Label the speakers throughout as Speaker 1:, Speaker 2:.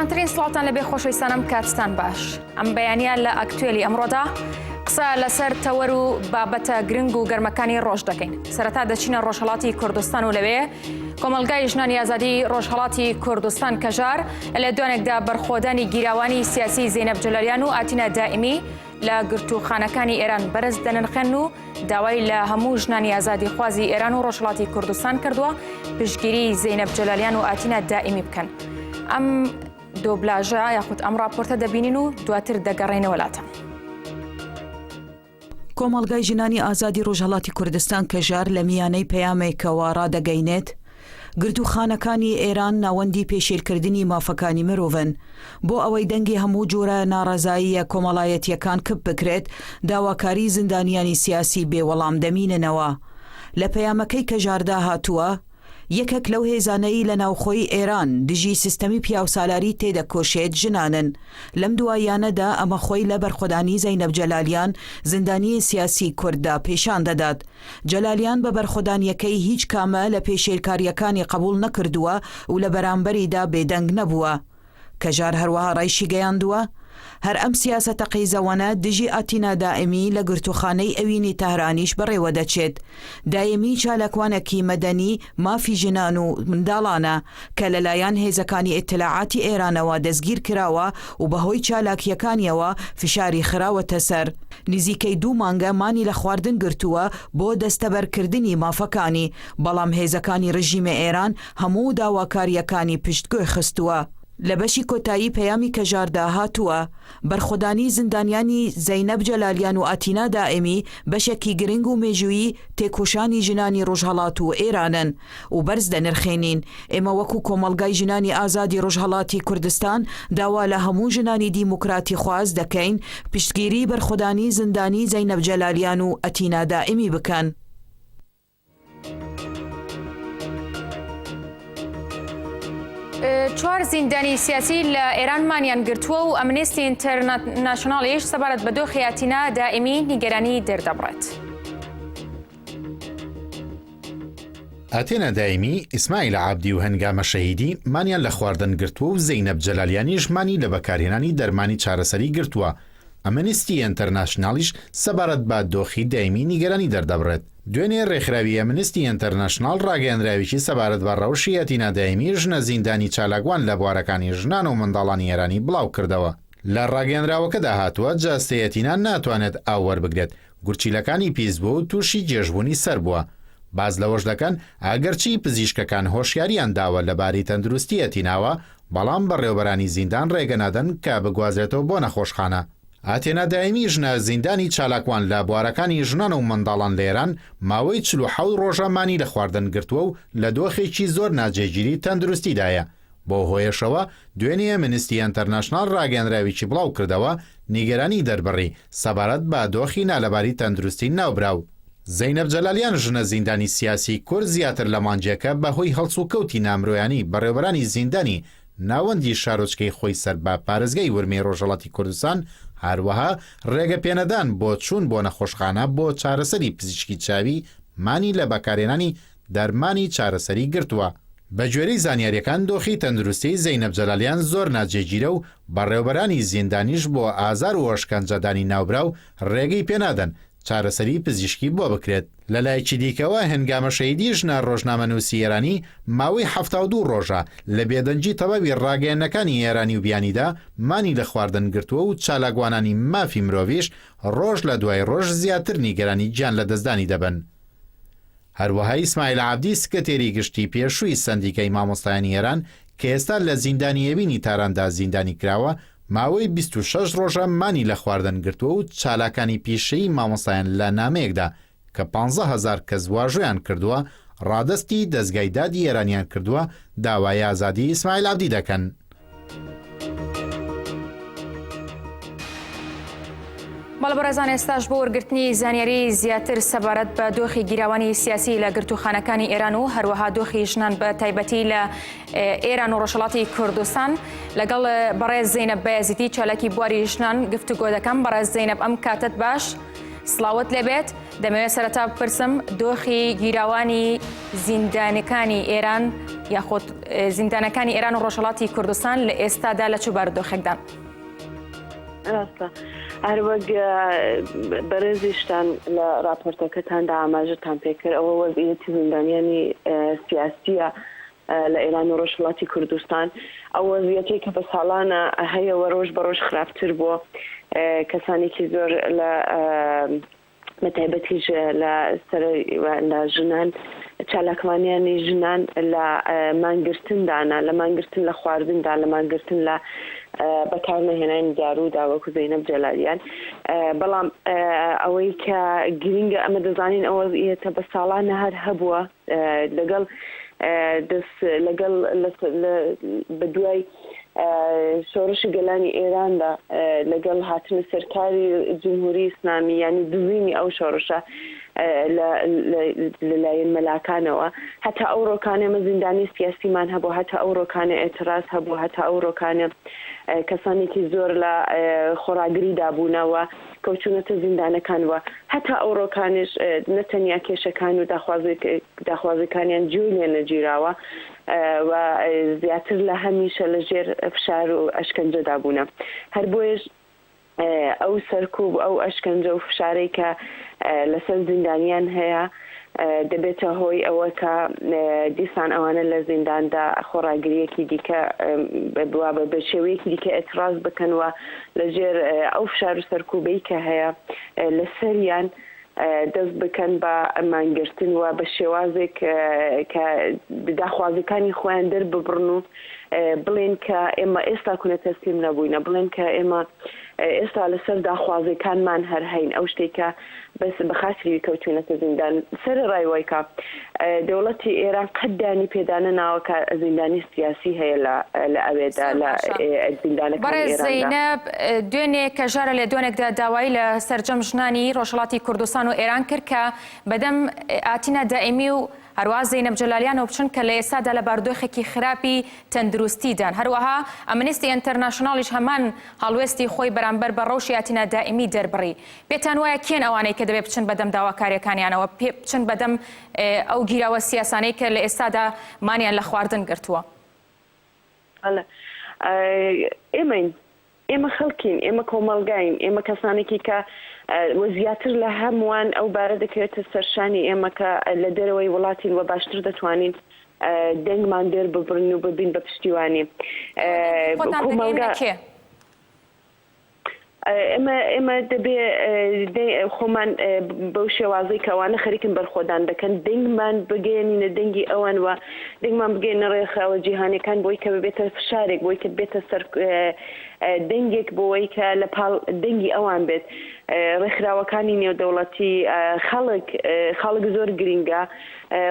Speaker 1: جوانترین سڵاوتان لەبێ خۆشەویستانم کاتتان باش ئەم بەیانە لە ئەکتوێلی ئەمڕۆدا قسە لەسەر تەوەر و بابەتە گرنگ و گەرمەکانی ڕۆژ دەکەین سەرەتا دەچینە ڕۆژهەڵاتی کوردستان و لەوێ کۆمەڵگای ژنانی ئازادی ڕۆژهەڵاتی کوردستان کەژار لە دوانێکدا بەرخۆدانی گیراوانی سیاسی زەینەب جەلالیان و ئاتینا دائمی لە گرتووخانەکانی ئێران بەرز دەنرخێن و داوای لە هەموو ژنانی ئازادیخوازی ئێران و ڕۆژهەڵاتی کوردستان کردووە پشتگیری زەینەب جەلالیان و ئاتینا دائیمی بکەن. ئەم دۆبلاژە یاخود ئەم ڕاپۆرتە دەبینین و دواتر دەگەڕێنەوە لاتان.
Speaker 2: کۆمەڵگای ژنانی ئازادی ڕۆژهەڵاتی کوردستان کەژار لە میانەی پەیامێکەوە ڕادەگەینێت، گرتووخانەکانی ئێران ناوەندی پێشێلکردنی مافەکانی مرۆڤن. بۆ ئەوەی دەنگی هەموو جۆرە ناڕەزاییە کۆمەڵایەتییەکان کپ بکرێت، داواکاریی زیندانیانی سیاسی بێ وەڵام دەمیننەوە. لە پەیامەکەی کەژاردا هاتووە، یەکێک لەو هێزانەی لە ناوخۆی ئێران دژی سیستەمی پیاوسالاری تێدەکۆشێت ژنانن. لەم دواییانەدا ئەمە خۆی لە بەرخۆدانی زەینەب جەلالیان، زیندانیی سیاسیی کورددا پێشان دەدات. جەلالیان بە بەرخۆدانییەکەی هیچ کامە لە پێشێلکارییەکانی قەبووڵ نەکردووە و لە بەرامبەریدا بێدەنگ نەبووە. کەژار هەروەها ڕایشیگەیاندووە، هەر ئەم سیاسەتە قێزەوەنە دژی ئاتینا دائمی لە گرتووخانەی ئەوینی تەهرانیش بەڕێوە دەچێت. دایمی چالاکوانێکی مەدەنی مافی ژنان و منداڵانە کە لەلایەن هێزەکانی ئیتلاعاتی ئێرانەوە دەستگیر کراوە و بەهۆی چالاکییەکانیەوە فشاری خراوەتە سەر. نزیکەی دوو مانگە مانی لە خواردن گرتووە بۆ دەستەبەرکردنی مافەکانی، بەڵام هێزەکانی ڕژیمی ئێران هەموو داواکارییەکانی پشتگوێ خستووە. لە بەشی کۆتایی پەیامی کەژاردا هاتووە، بەرخۆدانی زیندانیانی زەینەب جەلالیان و ئاتینا دائمی بەشێکی گرنگ و مێژوویی تێکۆشانی ژنانی ڕۆژهەڵات و ئێرانن و بەرز دەنرخێنین. ئێمە وەکوو کۆمەڵگای ژنانی ئازادی ڕۆژهەڵاتی کوردستان داوا لە هەموو ژنانی دیموکراتیخواز دەکەین پشتگیری بەرخۆدانی زیندانی زەینەب جەلالیان و ئەتینا دائمی بکەن.
Speaker 1: چوار زیندانی سیاسی لە ئێران مانیان گرتووە و ئەمنستی ئینتەرناشناڵیش سەبارەت بە دۆخی ئاتینا دائمی نیگەرانی دەردەبڕێت.
Speaker 3: ئاتێنا دایمی، ئیسماعیل عابدی و هەنگامە شەهیدی مانیان لە خواردن گرتووە و زەینەب جەلالیانیش مانی لە بەکارهێنانی دەرمانی چارەسەری گرتووە. ئەمنستی ئێنتەرناشناڵیش سەبارەت بە دۆخی دایمی نیگەرانی دەردەبڕێت. دوێنێ رێکخراوی ئەمنستی ئێنتەرناشناڵ راگەیەنراوێکی سەبارەت بە رەوشی ئەتینا دایمی ژنە زیندانی چالاکوان لە بوارەکانی ژنان و منداڵانی ئێرانی بڵاوکردەوە. لە راگەیەنراوەکەدا هاتووە، جەستەی ئەتینا ناتوانێت ئاو وەربگرێت، گورچیلەکانی پیس بووە و تووشی گێژبوونی سەر بووە. باس لەوەش دەکەن، ئەگەرچی پزیشکەکان هۆشیارییان داوە لەبارەی تەندروستی ئەتیناوە، بەڵام بەڕێوەبەرانی زیندان ڕێگە نادەن کە بگوازرێتەوە بۆ نەخۆشخانە. ئاتێنا دایمی ژنە زیندانی چالاکوان لە بوارەکانی ژنان و منداڵان لە ئێران، ماوەی 47 ڕۆژە مانی لە خواردن گرتووە و لە دۆخێکی زۆر ناجێگیری تەندروستیدایە. بەو هۆیەشەوە دوێنێ ئەمنستی ئەنتەرناشناڵ ڕاگەیەنراوێکی بڵاوکردەوە، نیگەرانی دەربڕی سەبارەت بە دۆخی نالەباری تەندروستی ناوبراو. زەینەب جەلالیان ژنە زیندانی سیاسی کورد زیاتر لە مانگێکە بە هۆی هەڵسوکەوتی نامرۆیانەی بەڕێوەبەرانی زیندانی ناوەندی شارۆچکەی خۆی سەر بە پارێزگای ورمێی ڕۆژهەڵاتی کوردستان هەروەها ڕێگە پێنەدان بۆ چوون بۆ نەخۆشخانە بۆ چارەسەری پزیشکی چاوی مانی لە بەکارهێنانی دەرمانی چارەسەری گرتووە. بەگوێرەی زانیارییەکان دۆخی تەندروستیی زەینەب جەلالیان زۆر ناجێگیرە و بەڕێوەبەرانی زیندانیش بۆ ئازار و ئەشکەنجەدانی ناوبراو ڕێگەی پێنادەن چارەسەری پزیشکی بۆ بکرێت. لەلایەکی دیکەوە هەنگامە شەهیدی ژنە ڕۆژنامەنووسی ئێرانی ماوەی 72 ڕۆژە لە بێدەنگی تەواوی ڕاگەیەندنەکانی ئێرانی و بیانیدا مانی لە خواردن گرتووە و چالاکوانانی مافی مرۆڤیش ڕۆژ لە دوای ڕۆژ زیاتر نیگەرانی گیان لەدەستدانی دەبن. هەروەها ئیسماعیل عابدی سکرتێری گشتی پێشووی سەندیکای مامۆستایانی ئێران کە ئێستا لە زیندانی ئێوینی تاراندا زیندانی کراوە، ماوەی 26 ڕۆژە مانی لە خواردن گرتووە و چالاکانی پیشەیی مامۆستایان لە نامەیەکدا کە 15 هەزار کەس واژۆیان کردووە ڕادەستی دەزگای دادی ئێرانیان کردووە داوای ئازادی ئیسماعیل عەبدی دەکەن.
Speaker 1: بەڵێ بەڕێزان ئێستاش بۆ وەرگرتنی زانیاری زیاتر سەبارەت بە دۆخی گیراوانی سیاسی لە گرتووخانەکانی ئێران و هەروەها دۆخی ژنان بە تایبەتی لە ئێران و ڕۆژهەڵاتی کوردستان لەگەڵ بەڕێز زەینەب بەیەزیدی چالاکی بواری ژنان گفتوگۆ دەکەم. بەڕێز زەینەب ئەم کاتت باش، سڵاوت لێبێت. دەمەوێت سەرەتا بپرسم دۆخی گیراوانی زیندانەکانی ئێران یاخود زیندانەکانی ئێران و ڕۆژهەڵاتی کوردستان لە ئێستادا لە چ بارودۆخێکدان؟
Speaker 4: ڕاستە هەروەک بەڕێزیشتان لە ڕاپۆرتەکەتاندا ئاماژەتان پێکرد ئەوە وەزعیەتی زیندانیانی سیاسیە لە ئێران و ڕۆژهەڵاتی کوردستان ئەو وەزعیەتەی کە بە ساڵانە هەیە و ڕۆژ بە ڕۆژ خراپتر بووە کەسانێکی زۆر لە بە تایبەتیش لە سەر لە ژنان چالاکوانیانی ژنان لە مانگرتندانە لە مانگرتن لە خواردندا لە مانگرتن لە بەکارنەهێنانی دارودا وەکو زەینەب جەلالیان بەڵام ئەوەی کە گرینگە ئەمە دەزانین ئەوە ئیەتە بە ساڵانە هەر هەبووە لەگەڵ دەست لەگەڵ بە دوای شۆڕشی گەلانی ئێراندا لەگەڵ هاتنە سەرکاری جمهوری ئیسلامی یانی دزینی ئەو شۆڕشە لەلایەن مەلاکانەوە هەتا ئەو ڕۆکانە ئێمە زیندانی سیاسیمان هەبوو هەتا ئەو ڕۆکانە ئێتراز هەبوو هەتا ئەو ڕۆکانە کەسانێکی زۆر لە خۆڕاگریدا بوونەوە کەوتوونەتە زیندانەکان و هەتا ئەوڕۆکانیش نە تەنیا کێشەکان و داخوازیکانیان گوێی لێ نەگیراوە و زیاتر لە هەمیشە لە ژێر فشار و ئەشکەنجەدا بوونە. هەر بۆیەش ئەو سەرکوب و ئەو ئەشکەنجە و فشارەی کە لەسەر زیندانیان هەیە دەبێتە هۆی ئەوە کە دیسان ئەوانە لە زینداندا خۆڕاگرییەکی دیکە بە شێوەیەکی دیکە ئێتڕاز بکەن و لە ژێر ئەو فشار و سەرکوبەی کە هەیە لەسەریان دەست بکەن بە مانگرتن و بە شێوازێک کە داخوازیەکانی خۆیان دەرببڕن و بڵێن کە ئێمە ئێستا کونە تەسلیم نەبووینە بڵێن کە ئێمە ئێستا لەسەر داخوازیەکانمان هەر هەین ئەو شتێک کە بەس بە خاتری وی کەوتوینەتە زیندان سەرەڕای وەی کە دەوڵەتی ئێران قەت دانی پێدا نەناوە کە زیندانی سیاسی هەیە لە لە ئەوێدا
Speaker 1: زۆر
Speaker 4: لە
Speaker 1: باشە
Speaker 4: زیندانەکانی
Speaker 1: بەڕێز
Speaker 4: ئێراندا.
Speaker 1: زەینەب دوێنێ کەژارە لێدوانێکدا داوای لە سەرجەم ژنانی ڕۆژهەڵاتی کوردستان و ئێران کرد کە بەدەم ئاتینا دائیمی و هەروەها زەینەب جەلالیانەوە بچن کە لە ئێستادا لە بارودۆخێکی خراپی تەندروستیدان. هەروەها ئەمنستی ئینتەرناشناڵیش هەمان هەڵوێستی خۆی بەرامبەر بە ڕەوشی ئاتینا دائیمی دەربڕی. پێتان وایە کێن ئەوانەی کە دەبێت بچن بەدەم داواکارییەکانیانەوە، بچن بەدەم ئەو گیراوە سیاسانەی کە لە ئێستادا مانیان لە خواردن گرتووە؟
Speaker 4: بەڵێ ئێمەین. ئێمە خەڵکین، ئێمە کۆمەڵگاین، ئێمە کەسانێکی کە و زیاتر لە هەمووان ئەو بارە دەکەوێتە سەر شانی ئێمە کە لە دەرەوەی وڵاتین و باشتر دەتوانین دەنگمان دەرببڕین و ببین بە پشتیوانی
Speaker 1: دەنگی خۆتان دەگەیەننە
Speaker 4: کۆمەڵگا.
Speaker 1: کێ؟
Speaker 4: ئێمە ئێمە دەبێ خۆمان بەو شێوازەی کە ئەوانە خەریکن بەرخۆدان دەکەن دەنگمان بگەیەنینە دەنگی ئەوان و دەنگمان بگەینە ڕێکخراوە جیهانیەکان بۆی کە ببێتە فشارێک بۆی کە بێتە سەر دەنگێک بۆی کە لە پاڵ دەنگی ئەوان بێت ڕێکخراوەکانی نێودەوڵەتی خەڵک خەڵک زۆر گرینگە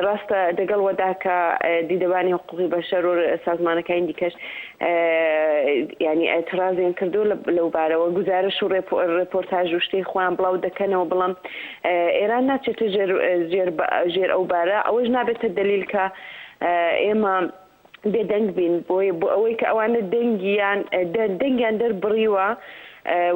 Speaker 4: ڕاستە دەگەڵ وەدا کە دیدەبانی حقوقی بەشەر و سازمانەکانی دیکەش یانی ئیعترازیان کردو لەو بارەوە گوزارش و ڕێپۆرتاژ و شتەی خۆیان بڵاو دەکەنەوە بەڵام ئێران ناچێتە ژێر ژێر ژێر ئەو بارە ئەوەش نابێتە دەلیل کە ئێمە بێدەنگ بین بۆیە بۆ ئەوەی کە ئەوانە دەنگیان دەنگیان دەربڕیوە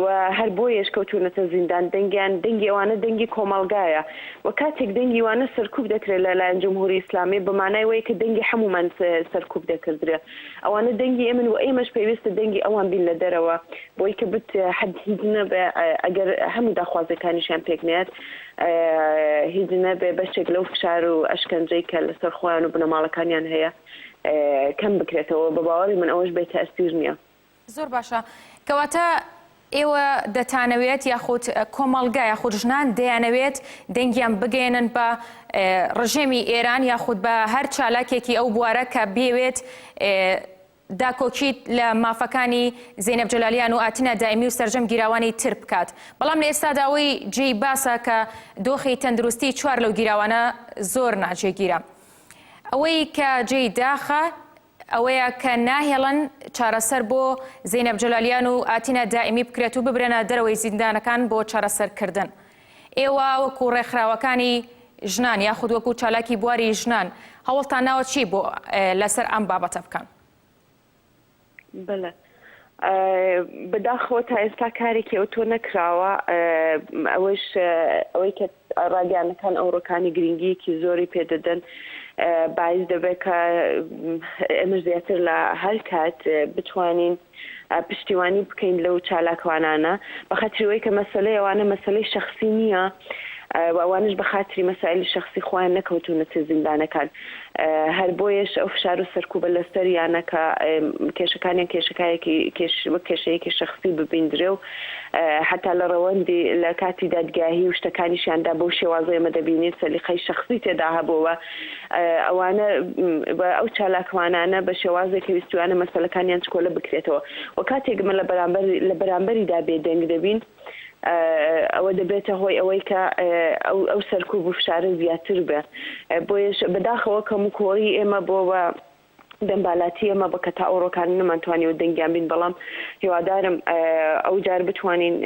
Speaker 4: و هەر بۆیەش کەوتوونەتە زیندان دەنگیان دەنگی ئەوانە دەنگی کۆمەڵگایە و کاتێک دەنگی وانە سەرکوب دەکرێت لە لایەن جمهوری ئیسلامی بە مانای وەیە کە دەنگی حەموومان سەرکوب دەکردرێ ئەوانە دەنگی ئێمن و ئێمەش پێویستە دەنگی ئەوان بین لە دەرەوە بۆی کە بت حەد هیچ نەبێ ئەگەر هەموو داخوازیەکانیشیان پێک نەیەت هیچ نەبێ بەشێک لەو فشار و ئەشکەنجەی کە لەسەر خۆیان و بنەماڵەکانیان هەیە کەم بکرێتەوە بە باوەڕی من ئەوەش بێ تەئسیر نییە.
Speaker 1: زۆر باشە کەواتە ئێوە دەتانەوێت یاخود کۆمەڵگا یاخود ژنان دەیانەوێت دەنگیان بگەیەنن بە ڕژێمی ئێران یاخود بە هەر چالاکێکی ئەو بوارە کە بیەوێت داکۆکی لە مافەکانی زەینەب جەلالیان و ئاتینا دایمی و سەرجەم گیراوانی تر بکات. بەڵام لە ئێستادا ئەوەی جێی باسە کە دۆخی تەندروستی چوار لەو گیراوانە زۆر ناجێگیرە. ئەوەی کە جێی داخە ئەوەیە کە ناهێڵن چارەسەر بۆ زەینەب جەلالیان و ئاتینا دائیمی بکرێت و ببرێنە دەرەوەی زیندانەکان بۆ چارەسەرکردن. ئێوە وەکو ڕێکخراوەکانی ژنان یاخود وەکو چالاکی بواری ژنان هەوڵتان ناوە چی بۆ لەسەر ئەم بابەتە بکەن؟
Speaker 4: بەڵێ بەداخەوە تا ئێستا کارێکی ئەوتۆ نەکراوە ئەوەش ئەوەی کە ڕاگەیاندنەکان ئەوڕۆکانی گرنگییەکی زۆری پێدەدەن. باعیس دەبێت کە ئێمەش زیاتر لە هەر کات بتوانین پشتیوانی بکەین لەو چالاکوانانە بە خاتری ئەوەی کە مەسەلەی ئەوانە مەسەلەی شەخسی نییە و ئەوانەش بە خاتری مەسایلی شەخسی خۆیان نەکەوتوونەتە زیندانەکان هەر بۆیەش ئەو فشار و سەرکوبە لەسەریانە کە کێشەکانیان کێشەکایەکی کێش وەک کێشەیەکی شەخسی ببیندرێ و حەتا لە ڕەوەندی لە کاتی دادگاهی و شتەکانیشیاندا بەو شێوازە ئێمە دەبینین سەلیقەی شەخسی تێدا هەبووە و ئەوانە و ئەو چالاکوانانە بە شێوازێک کە ویستویانە مەسەلەکانیان چکۆلە بکرێتەوە و کاتێک ئمە لە بەرامبەر لە بەرامبەریدا بێدەنگ دەبین ئەوە دەبێتە هۆی ئەوەی کە ئەو ئەو سەرکوب و فشارە زیاتر بێ بۆیەش بەداخەوە کەموکۆڕی ئێمە بۆ دەمبالاتی ئێمە بە کە تا ئەوڕۆکان نەمانتوانیوە دەنگیان بین بەڵام هیوادارم ئەو جار بتوانین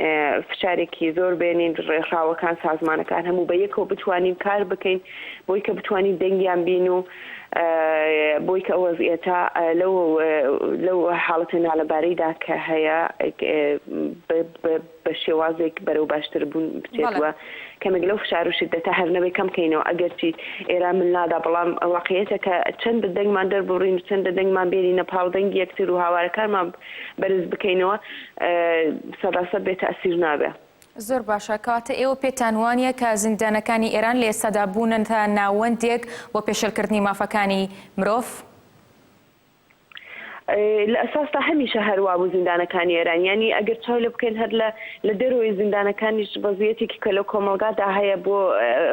Speaker 4: فشارێکی زۆر بێنین ڕێکخراوەکان سازمانەکان هەموو بە یەکەوە بتوانین کار بکەین بۆی کە بتوانین دەنگیان بین و بۆی کە ئەو وەزعیەتە لەو لەو حاڵەتە نالەبارەیدا کە هەیە بە شێوازێک بەرەو باشتر بوون بچێت و کەمێک لەو فشار و شیددەتە هەر نەبێ کەم کەینەوە ئەگەرچی ئێران مل نادا بەڵام واقعیەتە کە چەندە دەنگمان دەربڕین و چەندە دەنگمان بێنینە پاڵ دەنگی یەکتر و هاوارەکانمان بەرز بکەینەوە سەداسەد بێ تەئسیر نابێ.
Speaker 1: زۆر باشە، کەواتە ئێوە پێتان وانیە کە زیندانەکانی ئێران لە ئێستادا بوونەتە ناوەندێک بۆ پێشێلکردنی مافەکانی مرۆڤ؟
Speaker 4: لە ئەساسدا هەمیشە هەر وابوو زیندانەکانی ئێران یانی ئەگەر چاو لێ بکەین هەر لە لە دەرەوەی زیندانەکانیش وەزیەتێکی کە لە کۆمەڵگادا هەیە بۆ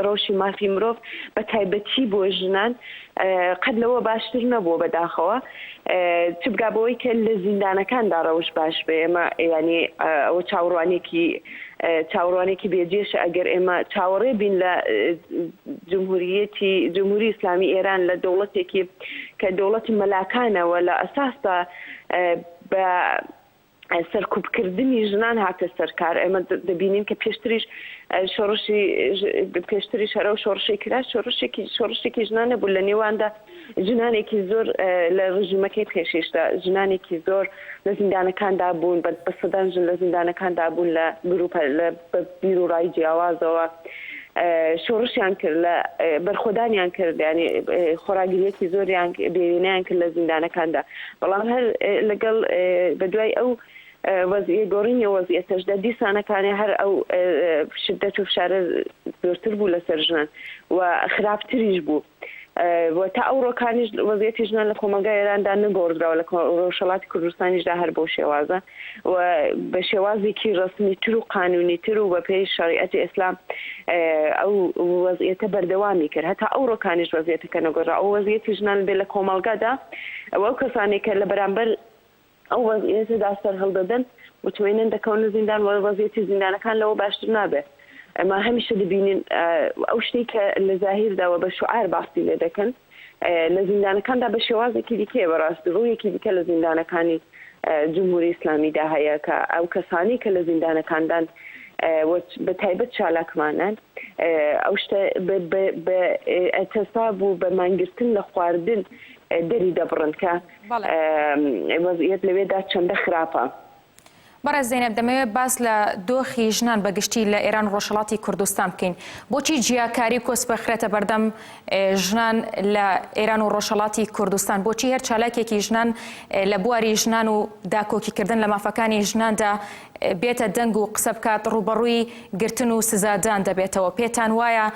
Speaker 4: ڕەوشی مافی مرۆڤ بە تایبەتی بۆ ژنان قەت لەوە باشتر نەبووە بەداخەوە چ بگا بەوەی کە لە زیندانەکاندا ڕەوش باش بێ ئێمە یانی ئەوە چاوەڕوانێکی چاوەڕوانێکی بێجێشە ئەگەر ئێمە چاوەڕێ بین لە جمهوریەتی جمهوری ئیسلامی ئێران لە دەوڵەتێکی کە دەوڵەتی مەلاکانە و لە ئەساسدا بە سەرکوبکردنی ژنان هاتە سەر کار ئێمە دەبینین کە پێشتریش شۆڕشی پێشتریش هەرەو شۆڕشی کرا شۆڕشێکی شۆڕشێکی ژنان نەبوو لە نێواندا ژنانێکی زۆر لە ڕژیمەکەی پێشیشدا ژنانێکی زۆر لە زیندانەکاندا بوون، بە سەدان ژن لە زیندانەکاندا بوون لە گروپە لە بە بیروڕای جیاوازەوە شۆڕشیان کرد لە بەرخۆدانیان کرد یانی خۆڕاگرییەکی زۆریان بێوێنەیان کرد لە زیندانەکاندا بەڵام هەر لەگەڵ بە دوای ئەو وەزعیە گۆڕینی ئەو وەزعیەتەشدا دیسانەکانێ هەر ئەو شدەت و فشارە زۆرتر بوو لەسەر ژنان و خراپتریش بوو. و تا ئەوڕۆکانیش وەزعیەتی ژنان لە کۆمەڵگای ئێراندا نەگۆڕدراوە، لە ڕۆژهەڵاتی کوردستانیشدا هەر بەو شێوازە و بە شێوازێکی ڕەسمیتر و قانوونیتر و بەپێی شەریعەتی ئیسلام ئەو وەزعیەتە بەردەوامی کرد. هەتا ئەوڕۆکانیش وەزعیەتەکە نەگۆڕا. ئەو وەزعیەتی ژنان بێ لە کۆمەڵگادا و ئەو کەسانەی کە لە بەرامبەر ئەو وەزعیەتەدا سەرهەڵدەدەن، متمەینەن دەکەونە زیندان و وەزعیەتی زیندانەکان لەوە باشتر نابێ. ئێمە هەمیشە دەبینین ئەو شتەی کە لە زاهیردا و بە شوعار باسی لێ دەکەن، لە زیندانەکاندا بە شێوازێکی دیکەیە، بەڕاستی ڕوویەکی دیکە لە زیندانەکانی جمهوری ئیسلامیدا هەیە کە ئەو کەسانەی کە لە زیندانەکاندان و بە تایبەت چالاکمانان ئەو شتە بە ئەتەساب و بە مانگرتن لە خواردن دەری دەبڕن کە وەزعیەت لەوێدا چەندە خراپە.
Speaker 1: بەڕێز زەینەب دەمەوێت باس لە دۆخی ژنان بە گشتی لە ئێران و ڕۆژهەڵاتی کوردستان بکەین. بۆچی جیاکاری و کۆسپ بخرێتە بەردەم ژنان لە ئێران و ڕۆژهەڵاتی کوردستان؟ بۆچی هەر چالاکێکی ژنان لە بواری ژنان و داکۆکیکردن لە مافەکانی ژناندا بێتە دەنگ و قسە بکات ڕووبەڕووی گرتن و سزادان دەبێتەوە؟ پێتان وایە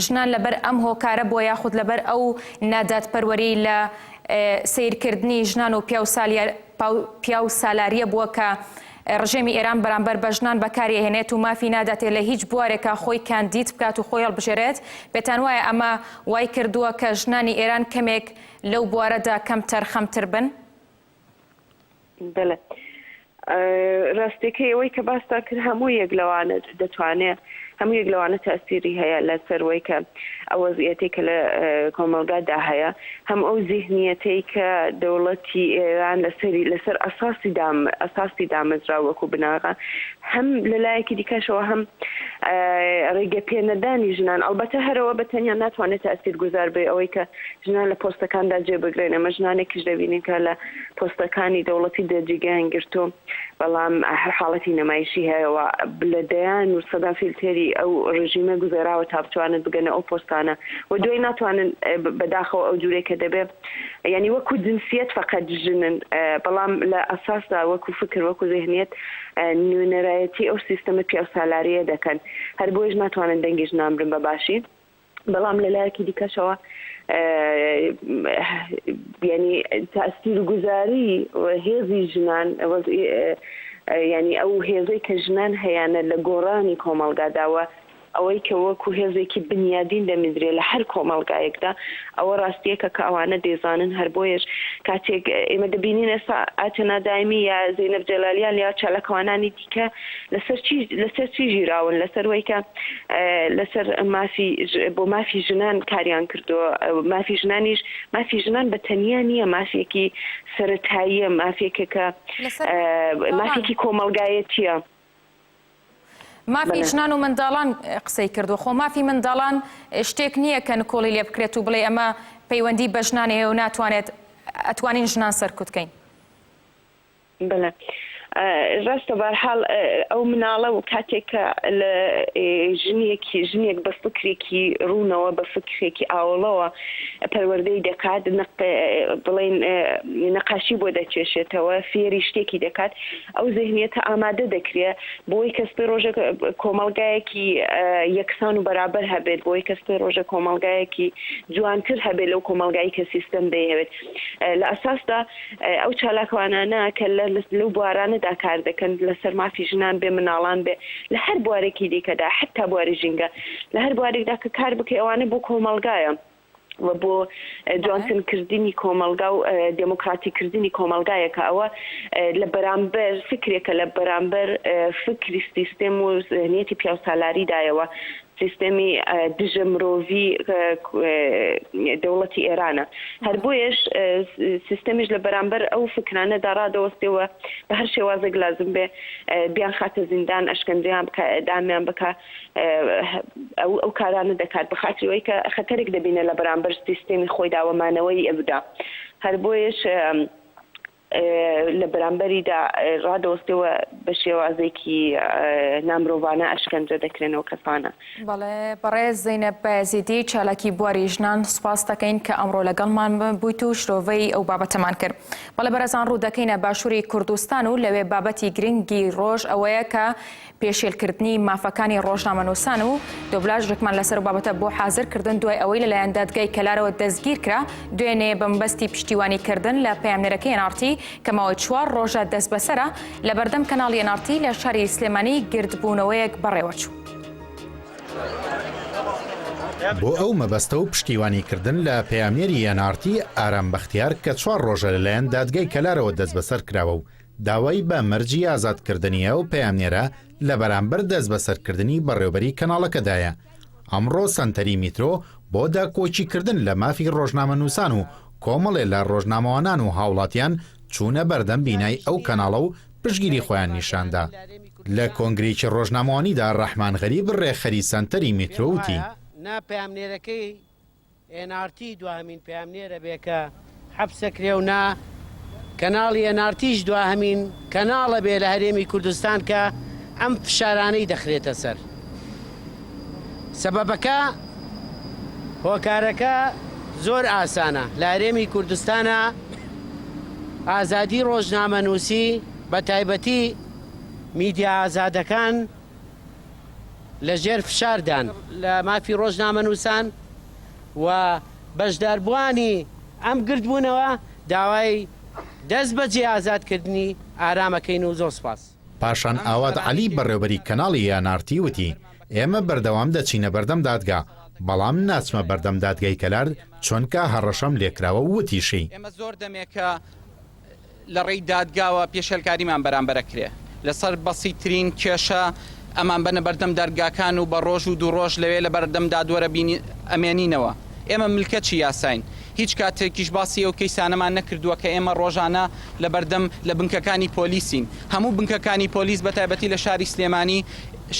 Speaker 1: ژنان لەبەر ئەم هۆکارە بووە یاخود لەبەر ئەو نادادپەروەری لە سەیرکردنی ژنان و پیاوسالارییە بووە کە ڕژێمی ئێران بەرامبەر بە ژنان بەکاری ئەهێنێت و مافی ناداتێ لە هیچ بوارێکا خۆی کاندید بکات و خۆی هەڵبژێرێت، پێتان وایە ئەمە وای کردووە کە ژنانی ئێران کەمێک لەو بوارەدا کەمتەرخەمتر بن؟
Speaker 4: بەلێ ڕاستیەکەی ئەوەی کە باستان کرد هەموو یەک لەوانە دەتوانێ هەموو یەک لەوانە تاسیری هەیە لەسەر وەی کە ئەو وەزعیەتەی کە لە کۆمەڵگادا هەیە هەم ئەو زیهنیەتەی کە دەوڵەتی ئێران لەسەری لەسەر ئەساسی دام ئەساسی دامەزرا وەکو بناغە هەم لە لایەکی دیکەشەوە هەم ڕێگە پێنەدانی ژنان ئەڵبەتە هەرەوە بە تەنیا ناتوانێت تاسیر گوزار بێ ئەوەی کە ژنان لە پۆستەکاندا جێ بگرن ئەمە ژنانێکیش دەبینین کە لە پۆستەکانی دەوڵەتی دا جێگایان گرتووە. بەڵام هەر حاڵەتی نەمایشی هەیە و لە دەیان و سەدان فیلتێری ئەو ڕژیمە گوزەراوە تا بتوانن بگەنە ئەو پۆستانە و دوای ناتوانن بەداخەوە ئەو جورەی کە دەبێ یانی وەکو جنسیەت فەقەت ژنن بەڵام لە ئەساسدا وەکو فکر وەکو زهنیەت نوێنەرایەتی ئەو سیستەمە پیاوسالاریە دەکەن هەر بۆیش ناتوانن دەنگی ژنان بن بە باشی. بەڵام لە لایەکی دیکەشەوە یانی تاسیرگوزاری هێزی ژنان یانی ئەو هێزەی کە ژنان هەیانە لە گۆڕانی کۆمەڵگادا و ئەوەی کە وەکو هێزێکی بنیادین دەمیندرێ لە هەر کۆمەڵگایەکدا ئەوە ڕاستیەکە کە ئەوانە دەیزانن هەر بۆیەش کاتێک ئێمە دەبینین ئێستا ئاتەنا دایمی یا زەینەب جەلالیان یا چالاکوانانی دیکە لەسەر چی لەسەر چی ژیراون لەسەر وەی کە لەسەر مافی بۆ مافی ژنان کاریان کردووە مافی ژنانیش مافی ژنان بە تەنیا نییە مافێکی سەرەتاییە مافێکە کە مافێکی کۆمەڵگایەتیە.
Speaker 1: مافی ژنان و منداڵان قسەی کردووە خۆ مافی منداڵان شتێک نییە کە نکۆڵی لێ بکرێت و بڵێ ئەمە پەیوەندی بە ژنان هەیە و ناتوانێت ئەتوانین ژنان سەرکوت کەین.
Speaker 4: بەڵێ ڕاستە بەرحاڵ ئەو مناڵە و کاتێک کە لە ژنێکی ژنێک بە فکرێکی ڕوونەوە بە فکرێکی ئاوڵەوە پەروەردەی دەکات بڵێن نەقاشی بۆ دەکێشێتەوە فێری شتێکی دەکات ئەو زهنیەتە ئامادە دەکرێ بۆی کە سبەی ڕۆژێک کۆمەڵگایەکی یەکسان و بەرابەر هەبێت بۆی کە سبەی ڕۆژێک کۆمەڵگایەکی جوانتر هەبێت لەو کۆمەڵگای کە سیستەم دەیهەوێت لە ئەساسدا ئەو چالاکوانانە کە لەو بوارانەدا کار دەکەن لەسەر مافی ژنان بێ مناڵان بێ لە هەر بوارێکی دیکەدا حتا بواری ژینگە لە هەر بوارێکدا کە کار بکەی ئەوانە بۆ کۆمەڵگایە و بۆ جوانتر کردنی کۆمەڵگا و دێموکراتی کردنی کۆمەڵگایە کە ئەوە لە بەرامبەر فکرێکە لە بەرامبەر فکری سیستێم و زهنیەتی پیاوسالاریدایەوە سیستێمی دژە مرۆڤی دەوڵەتی ئێرانە هەر بۆیەش سیستەمیش لە بەرامبەر ئەو فکرانەدا ڕادەوەستێ و بە هەر شێوازێک لازم بێ بیانخاتە زیندان ئەشکەنجەیان بکا ئێعدامیان بکا ئەو ئەو کارانە دەکات بە خاتری ئەوەی کە خەتەرێک دەبینێ لە بەرامبەر سیستێمی خۆیدا و مانەوەی ئەودا هەر بۆیەش لە بەرامبەریدا ڕادەوەستێ و بە شێوازێکی نامرۆڤانە ئەشکەنجە دەکرێن ئەو کەسانە.
Speaker 1: بەڵێ بەڕێز زەینەب بایەزیدی چالاکی بواری ژنان سوپاست دەکەین کە ئەمڕۆ لەگەڵمان بوویت و شرۆڤەی ئەو بابەتەمان کرد. بەڵێ بەڕێزان ڕوو دەکەینە باشووری کوردستان و لەوێ بابەتی گرنگی ڕۆژ ئەوەیە کە پێشێلکردنی مافەکانی ڕۆژنامەنووسان و دۆبلاژێکمان لەسەر ئەو بابەتە بۆ حازر کردن دوای ئەوەی لەلایەن دادگای کەلارەوە دەستگیرکرا دوێنێ بە مەبەستی پشتیوانیکردن لە پەیامنێرەکەی ئێن ئاڕ تی کە ماوەی چوار ڕۆژە دەستبەسەرە لەبەردەم کەناڵی ئێن ئاڕ تی لە شاری سلێمانی گردبوونەوەیەک بەڕێوەچوو.
Speaker 3: بۆ ئەو مەبەستە و پشتیوانیکردن لە پەیامنێری ئێن ئاڕ تی ئارام بەختیار کە چوار ڕۆژە لەلایەن دادگای کەلارەوە دەستبەسەر کراوە و داوای بە مەرجی ئازادکردنی ئەو پەیامنێرە لە بەرامبەر دەستبەسەرکردنی بەڕێوبەری کەناڵەکەدایە. ئەمڕۆ سەنتەری میترۆ بۆ داکۆکیکردن لە مافی ڕۆژنامەنووسان و کۆمەڵێ لە ڕۆژنامەوانان و هاوڵاتیان چوونە بەردەم بینای ئەو کەناڵە و پشتگیری خۆیان نیشاندا. لە کۆنگرەیەکی ڕۆژنامەوانیدا ڕەحمان غەریب ڕێکخەری سەنتەری میترۆ وتی،
Speaker 5: ئێن ئاڕ تی دواهەمین پەیامنێرە بێ کە حەپسەکرێ و نا کەناڵی ئێن ئاڕ تیش دواهەمین کەناڵە بێ لە هەرێمی کوردستان کە ئەم فشارانەی دەخرێتە سەر. سەبەبەکە هۆکارەکە زۆر ئاسانە لە هەرێمی کوردستانا ئازادی ڕۆژنامەنووسی بە تایبەتی میدیا ئازادەکان لە ژێر فشاردان لە مافی ڕۆژنامەنووسان و بەشداربووانی ئەم گردبوونەوە داوای دەست بەجێ ئازادکردنی ئارام ئەکەین و زۆر سوپاس.
Speaker 3: پاشان ئاوات عەلی بەڕێوبەری کەناڵی ئێن ئاڕ تی وتی، ئێمە بەردەوام دەچینە بەردەم دادگا، بەڵام ناچمە بەردەم دادگای کەلار چۆنکە هەڕەشەم لێکراوە و وتیشی.
Speaker 6: ئێمە زۆر دەمێکە لە ڕێی دادگاوە پێشێلکاریمان بەرامبەر ئەکرێ لەسەر بەسیترین کێشە ئەمان بەنە بەردەم دەرگاکان و بە ڕۆژ و دوو ڕۆژ لەوێ لە بەردەم دادوەرە ئەمێنینەوە ئێمە ملکەچی یاساین هیچ کاتێکیش باسی ئەو کەیسانەمان نەکردووە کە ئێمە ڕۆژانە لە بەردەم لە بنکەکانی پۆلیسین هەموو بنکەکانی پۆلیس بە تایبەتی لە شاری سلێمانی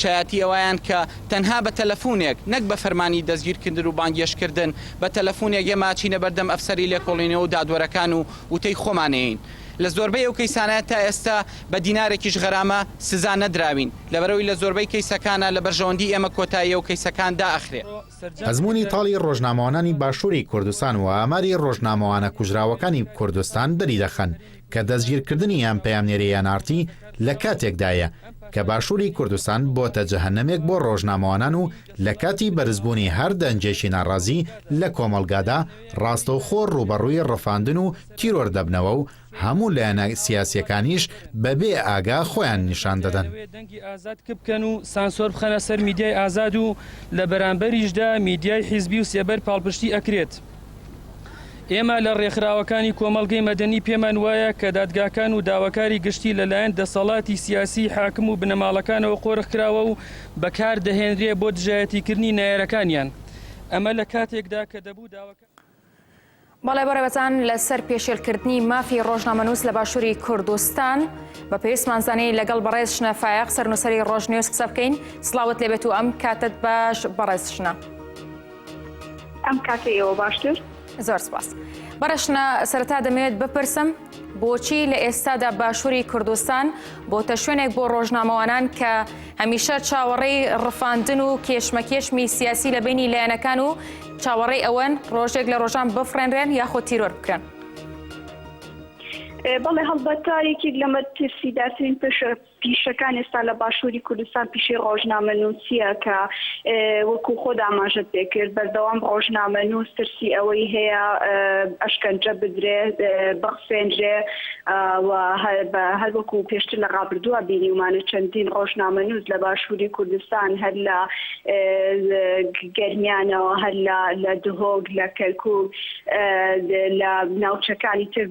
Speaker 6: شایەتی ئەوەیان کە تەنها بە تەلەفونێک نەک بە فەرمانی دەستگیرکردن و بانگێشتکردن بە تەلەفونێک ئێمە ئەچینە بەردەم ئەفسەری لێکۆڵینەوە و دادوەرەکان و وتەی خۆمان ئەیەین. لە زۆربەی ئەو کەیسانە تا ئێستا بە دینارێکیش غەرامە سزا نەدراوین، لەبەرئەوەی لە زۆربەی کەیسەکانا لە بەرژەوەندی ئێمە کۆتاییە و کەیسەکان دائەخرێ.
Speaker 3: ئەزموونی تاڵی ڕۆژنامەوانانی باشووری کوردستان و ئاماری ڕۆژنامەوانە کوژراوەکانی کوردستان دەریدەخەن کە دەستگیرکردنی ئەم پەیامنێرەی ئەنارتی لە کاتێکدایە کە باشووری کوردستان بۆتە جەهەنەمێک بۆ ڕۆژنامەوانان و لە کاتی بەرزبوونی هەر دەنگێکی ناڕازی لە کۆمەڵگادا ڕاستەوخۆ ڕووبەڕووی ڕفاندن و تیرۆر دەبنەوە و هەموو لایەنە سیاسییەکانیش بەبێ ئاگا خۆیان نیشان دەدەن.
Speaker 7: دەیانەوێت دەنگی ئازاد کپ بکەن و سانسۆر بخەنە سەر میدیای ئازاد و لە بەرامبەریشدا میدیای حیزبی و سێبەر پاڵپشتی ئەکرێت. ئێمە لە ڕێکخراوەکانی کۆمەڵگەی مەدەنی پێمان وایە کە دادگاکان و داواکاری گشتی لە لایەن دەسەڵاتی سیاسیی حاکم و بنەماڵەکانەوە قۆرخ کراوە و بەکار دەهێنرێ بۆ دژایەتیکردنی نەیارەکانیان. ئەمە لە کاتێکدا کە دەبوو داواکاری.
Speaker 1: بەڵێ بەڕێوەتان لەسەر پێشێلکردنی مافی ڕۆژنامەنووس لە باشووری کوردستان بە پێویستمان زانی لەگەڵ بەڕێز شنە فایەق سەرنووسەری ڕۆژنیوز قسە بکەین سڵاوت لێبێت و ئەم کاتت باش بەڕێز شنە.
Speaker 8: ئەم کاتەی ئێوە باشتر.
Speaker 1: زۆر سپاس. بەڕێز شنە سەرەتا دەمەوێت بپرسم بۆچی لە ئێستادا باشووری کوردستان بۆتە شوێنێک بۆ ڕۆژنامەوانان کە هەمیشە چاوەڕێی ڕفاندن و کێشمەکێشمی سیاسی لە بینی لایەنەکان و چاوەڕێی ئەوەن ڕۆژێک لە ڕۆژان بفڕێنرێن یاخود تیرۆر بکرێن؟
Speaker 8: بەڵێ هەڵبەتە یەکێک لە مەترسیدارترین پیشەکان ئێستا لە باشووری کوردستان پیشەی ڕۆژنامەنووسییە کە وەکوو خۆت ئاماژەت پێ کرد بەردەوام ڕۆژنامەنووس ترسی ئەوەی هەیە ئەشکەنجە بدرێ، بڕفێنرێ و هەر وەکوو پێشتر لە ڕابردووە بینیومانە چەندین ڕۆژنامەنووس لە باشووری کوردستان هەر لە گەرمیانەوە هەر لە دهۆک لە کەرکووک لە ناوچەکانی تر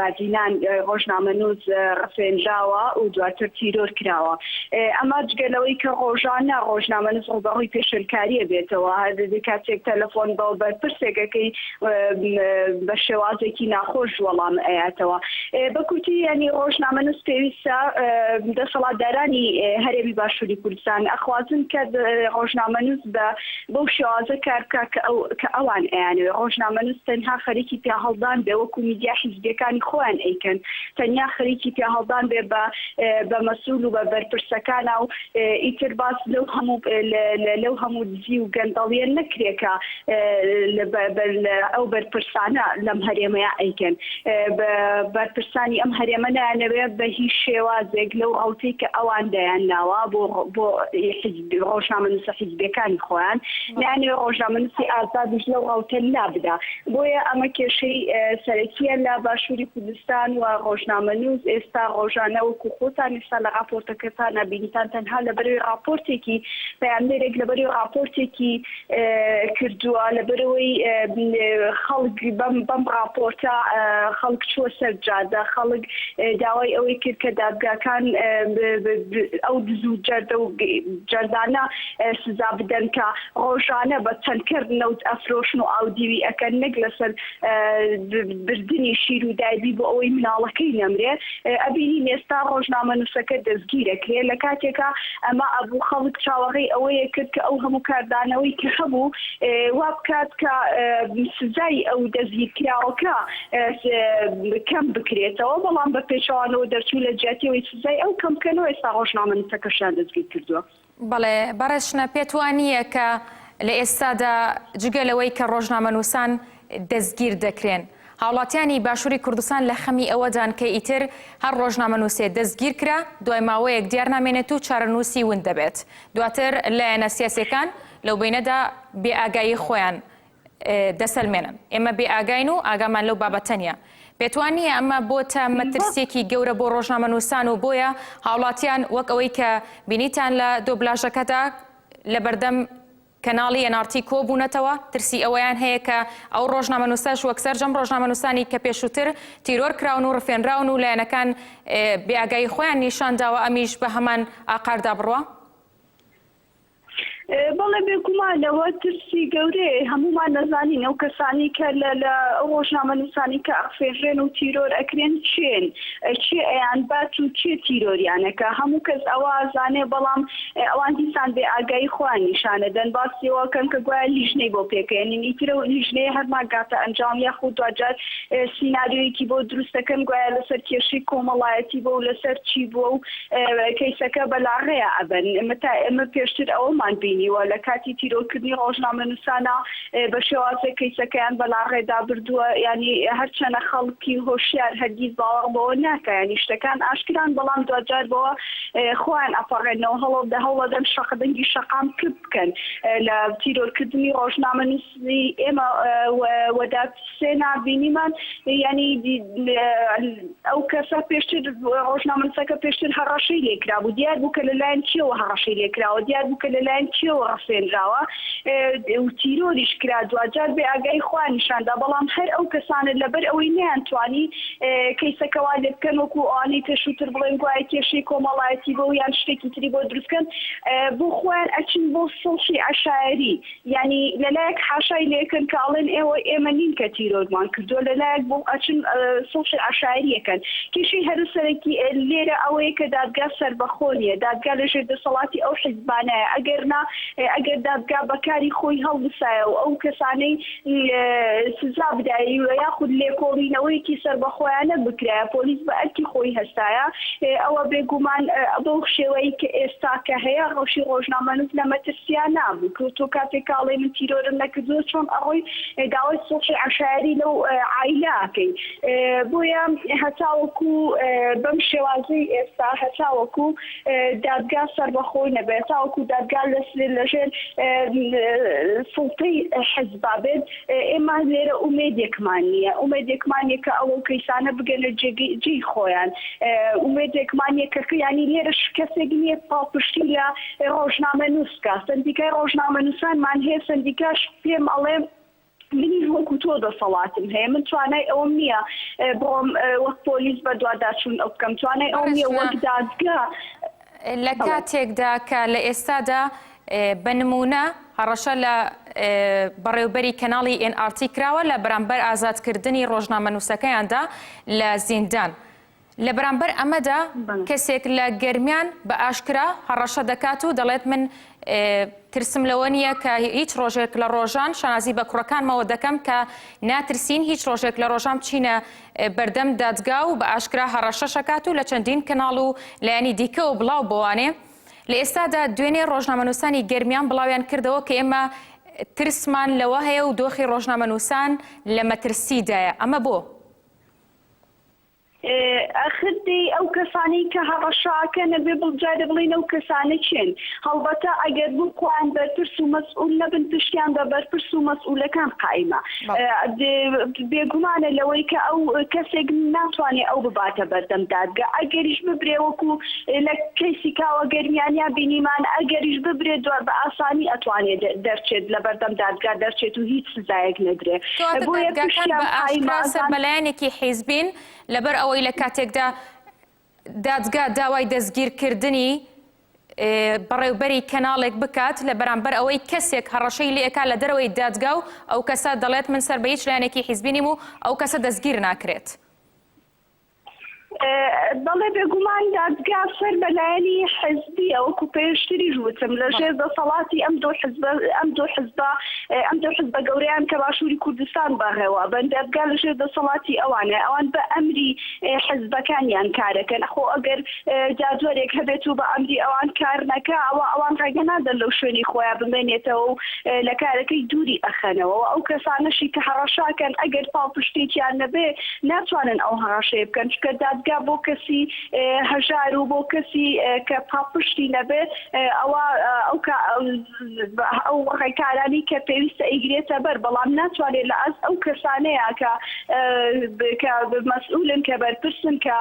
Speaker 8: بادینان ڕۆژنامەنووس ڕفێنراوە و دواتر تیرۆر کراوە. ئەمە جگە لەوەی کە ڕۆژانە ڕۆژنامەنووس ڕووبەڕووی پێشێلکارییە بێتەوە، هەر کاتێک تەلەفۆن بە بەرپرسێک ئەکەی بە شێوازێکی ناخۆش وەڵام ئەیاتەوە. بە کورتی یانی ڕۆژنامەنووس پێویستە دەسەڵاتدارانی هەرێمی باشووری کوردستان ئەخوازن کە ڕۆژنامەنووس بە بەو شێوازە کار بکا کە ئەو کە ئەوان ئەیانەوێ. ڕۆژنامەنووس تەنها خەریکی پیاهەڵدان بێ وەکوو میدیا حیزبییەکانی خۆیان ئەیکەن. تەنیا خەریکی پیاهەڵدان بێ بە بە مەسئول و بە بەرپرسەکانا و ئیتر باس لەو هەموو لەو هەموو دزی و گەندەڵییە نەکرێ کە ئەو بەرپرسانە لەم هەرێمەیا ئەیکەن. بەرپرسانی ئەم هەرێمە نایانەوێ بە هیچ شێوازێک لەو ڕەوتەی کە ئەوان دایانناوە بۆ بۆ ڕۆژنامەنووسە حیزبیەکانی خۆیان نایانەوێ ڕۆژنامەنووسی ئازادیش لەو ڕەوتە لابدا. بۆیە ئەمە کێشەی سەرەکییە لە باشووری کوردستان و ڕۆژنامەنووس ئێستا ڕۆژانە وەکو خۆتان ئێستا لە ڕاپۆرتەکەتانا بینیتان تەنها لەبەرەوەی ڕاپۆرتێکی پەیامنێرێک لەبەرەوەی ڕاپۆرتێکی کردووە لەبەرەوەی خەڵک بەم بەم ڕاپۆرتە خەڵک چووە سەر جادە خەڵک داوای ئەوەی کرد کە دادگاکان ئەو دز و جەردە و جەردانە سزا بدەن کە ڕۆژانە بە تەنکەر نەوت ئەفرۆشن و ئاودیوی ئەکەن نەک لەسەر بردنی شیر و دایبی بۆ ئەوەی مناڵەکەی نەمرێ ئەبینین ئێستا ڕۆژنامەنووسەکە دەستگیرەکرێ لە کاتێکا ئەمە ئەبوو خەڵک چاوەڕێی ئەوەیە کرد کە ئەو هەموو کاردانەوەی کە هەبوو وا بکات کە سزای ئەو دەستگیرکراوەکە کەم بکرێتەوە بەڵام بە پێچەوانەوە دەرچوو لە جیاتی ئەوەی سزای ئەو کەم بکەنەوە ئێستا ڕۆژنامەنووسەکەشیان دەستگیر کردووە.
Speaker 1: بەڵێ بەڕێز شنە پێت وا نییە کە لە ئێستادا جگە لەوەی کە ڕۆژنامەنووسان دەستگیر دەکرێن هاوڵاتیانی باشووری کوردستان لە خەمی ئەوەدان کە ئیتر هەر ڕۆژنامەنووسێ دەستگیر کرا دوای ماوەیەک دیار نامێنێت و چارەنووسی ون دەبێت دواتر لایەنە سیاسیەکان لەو بەینەدا بێ ئاگایی خۆیان دەسەلمێنن ئێمە بێ ئاگاین و ئاگامان لەو بابەتە نییە. پێتوا نییە ئەمە بۆتە مەترسیەکی گەورە بۆ ڕۆژنامەنووسان و بۆیە هاوڵاتیان وەک ئەوەی کە بینیتان لە دۆبلاژەکەدا لەبەردەم کەناڵی NRT کۆبوونەتەوە ترسی ئەوەیان هەیە کە ئەو ڕۆژنامەنووسەش وەک سەرجەم ڕۆژنامەنووسانی کە پێشووتر تیرۆر کراون و ڕفێنراون و لایەنەکان بێ ئاگایی خۆیان نیشان داوە ئەمیش بە هەمان ئاقاردا بڕوا؟
Speaker 8: بەڵێ. بەڵێ بێگومان ئەوە ترسی گەورەیە هەموومان دەزانین ئەو کەسانەی کە لە لە ئەو ڕۆژنامەنووسانەی کە ئەڕفێنرێن و تیرۆر ئەکرێن کێن کێ ئەیانبات و کێ تیرۆریان ئەکا هەموو کەس ئەوە ئەزانێ بەڵام ئەوان دیسان بێ ئاگایی خۆیان نیشانەدەن باسی ئەوە ئەکەن کە گوایە لیژنەی بۆ پێکەێنین ئیتر ئەو لیژنەیە هەر ناگاتە ئەنجام یاخود دواجار سیناریۆیەکی بۆ دروست دەکەن گوایە لەسەر کێشەی کۆمەڵایەتی بووە و لەسەر چی بووە و کەیسەکە بە لاڕێیا ئەبەن. ئێمە تا ئێمە پێشتر ئەوەمان بینیوە لە کاتی تیرۆرکردنی ڕۆژنامەنووسانا بە شێوازێک کەیسەکەیان بە لاڕێدا بردووە یانی هەرچەنە خەڵکی هۆشیار هەرگیز باوەڕ بەوە ناکا یانی شتەکان ئاشکران بەڵام دواجار بەوە خۆیان ئەپەڕێنەوە هەڵ هەوڵەدەن شەق دەنگی شەقام کپ بکەن لە تیرۆرکردنی ڕۆژنامەنووسی ئێمە وەدات سێنا بینیمان یانی ئەو کەسە پێشتر ڕۆژنامەنووسەکە پێشتر هەڕەشەی لێکرابوو دیار بوو کە لەلایەن کێوە هەڕەشەی لێکراوە دیار بوو کە لەلایەن کێوە ڕفێنراوە و تیرۆریش کرا دواجار بێ ئاگایی خۆیان نیشاندا بەڵام هەر ئەو کەسانە لەبەر ئەوەی نەیانتوانی کەیسەکە وا لێ بکەن وەکو ئەوانەی پێشووتر بڵێن گوایە کێشەی کۆمەڵایەتی بۆ یان شتێکی تری بۆ دروست بکەن بۆ خۆیان ئەچن بۆ سوڵحی عەشایەری یانی لەلایەک حاشای لێکەن کە ئەڵێن ئێوە ئێمە نین کە تیرۆرمان کردووە، لەلایەک بۆ ئەچن سوڵحی عەشایەری ئەکەن. کێشەی هەرە سەرەکی لێرە ئەوەیە کە دادگا سەربەخۆ نییە، دادگا لەژێر دەسەڵاتی ئەو حیزبانەیە، ئەگەر نا ئەگەر دادگا بە کاری خۆی هەڵبسایە و ئەو کەسانەی سزا بدایە و یاخود لێکۆڵینەوەیەکی سەربەخۆیانە بکرایە، پۆلیس بە ئەرکی خۆی هەستایە، ئەوە بێگومان بەو شێوەی کە ئێستا کە هەیە ڕەوشی ڕۆژنامەنووس لە مەترسیا نابوو. تۆ تۆ کاتێک کە ئەڵێی من تیرۆرم نەکردووە چۆن ئەڕۆی داوای سوڵحی عەشایەری لەو عایلە ئەکەی؟ بۆیە هەتاوەکو بەم شێوازەی ئێستا هەتاوەکو دادگا سەربەخۆ نەبێت، هەتاوەکو دادگا لەژێر سوڵتەی حزبا بێت، ئێمە لێرە ئومێدێکمان نییە، ئومێدێکمان نییە کە ئەو کەیسانە بگەنە جێی خۆیان، ئومێدێکمان نییە کە یانی لێرەش کەسێک نییە پاڵپشتی لە ڕۆژنامەنووس بکات، سەندیکای ڕۆژنامەنووسانمان هەیە، سەندیکاش پێم ئەڵێ منیش وەکو تۆ دەسەڵاتم هەیە، من توانای ئەوەم نییە بڕۆم وەک پۆلیس بەدواداچوون ئەو بکەم، توانای ئەوەم نییە وەک دادگا.
Speaker 1: لە کاتێکدا کە لە ئێستادا بە نموونە هەڕەشە لە بەڕێوبەری کەناڵی ئێن ئاڕ تی کراوە لە بەرامبەر ئازادکردنی ڕۆژنامەنووسەکەیاندا لە زیندان. لە بەرامبەر ئەمەدا کەسێک لە گەرمیان بە ئاشکرا هەڕەشە دەکات و دەڵێت من ترسم لەوە نییە کە هیچ ڕۆژێک لە ڕۆژان شانازی بە کوڕەکانمەوە دەکەم کە ناترسین هیچ ڕۆژێک لە ڕۆژان بچینە بەردەم دادگا و بە ئاشکرا هەڕەشەش ئەکات و لە چەندین کەناڵ و لایەنی دیکەوە بڵاو بۆوانێ. لە ئێستادا دوێنێ ڕۆژنامەنووسانی گەرمیان بڵاویان کردەوە کە ئێمە ترسمان لەوە هەیە و دۆخی ڕۆژنامەنووسان لە مەترسیدایە. ئەمە بۆ؟
Speaker 8: ئاخر دەی ئەو کەسانەی کە هەڕەشە ئەکەن ئەبێ بڵ جارێ بڵێین ئەو کەسانە کێن؟ هەڵبەتە ئەگەر بۆ خۆیان بەرپرس و مەسئول نەبن پشتیان بە بەرپرس و مەسئولەکان قایمە. بێگومانە لەوەی کە ئەو کەسێک ناتوانێ ئەو بباتە بەردەم دادگا ئەگەریش ببرێ وەکو لە کەیسی کاوە گەرمیانیا بینیمان ئەگەریش ببرێ دوا بە ئاسانی ئەتوانێ دەرچێت لە بەردەم دادگا دەرچێت و هیچ سزایەک نەدرێ
Speaker 1: کەواتە
Speaker 8: بۆیە
Speaker 1: دادگاکان
Speaker 8: پشتیان
Speaker 1: بە
Speaker 8: قایمە
Speaker 1: ئاشکرا سەر
Speaker 8: ئەزان
Speaker 1: بە لایەنێکی حیزبین لەبەر ئەوەی لە کاتێکدا دادگا داوای دەستگیرکردنی بەڕێوبەری کەناڵێک بکات لە بەرامبەر ئەوەی کەسێک هەڕەشەی لێکا لە دەرەوەی دادگا و ئەو کەسە دەڵێت من سەر بە هیچ لایەنێکی حیزبی نیم و ئەو کەسە دەستگیر ناکرێت.
Speaker 8: بەڵێ بێگومان دادگا سەر بە لایەنی حزبیە وەکو پێشتریش وتم لە ژێر دەسەڵاتی ئەم دوو حزبە ئەم دوو حزبە ئەم دوو حزبە گەورەیان کە باشووری کوردستان بەڕێوە بەن دادگا لە ژێر دەسەڵاتی ئەوانە ئەوان بە ئەمری حزبەکانیان کارەکەن خۆ ئەگەر دادوەرێک هەبێت و بە ئەمری ئەوان کار نەکا ئەوا ئەوان ڕێگە نادەن لەو شوێنەی خۆیان بمێنێتەوە و لە کارەکەی دووری ئەخەنەوە و ئەو کەسانەشی کە هەڕەشاکەن ئەگەر پاڵپشتێکیان نەبێ ناتوانن ئەو هەڕەشەیە بکەن چونکە دادگا بۆ کەسی هەژار و بۆ کەسی کە پاڵپشتی نەبێ ئەوا ئەو ئەو ڕێکارانەی کە پێویستە ئەیگرێتە بەر بەڵام ناتوانێت لە ئاست ئەو کەسانەیە کە کە مەسئولن کە بەرپرسن کە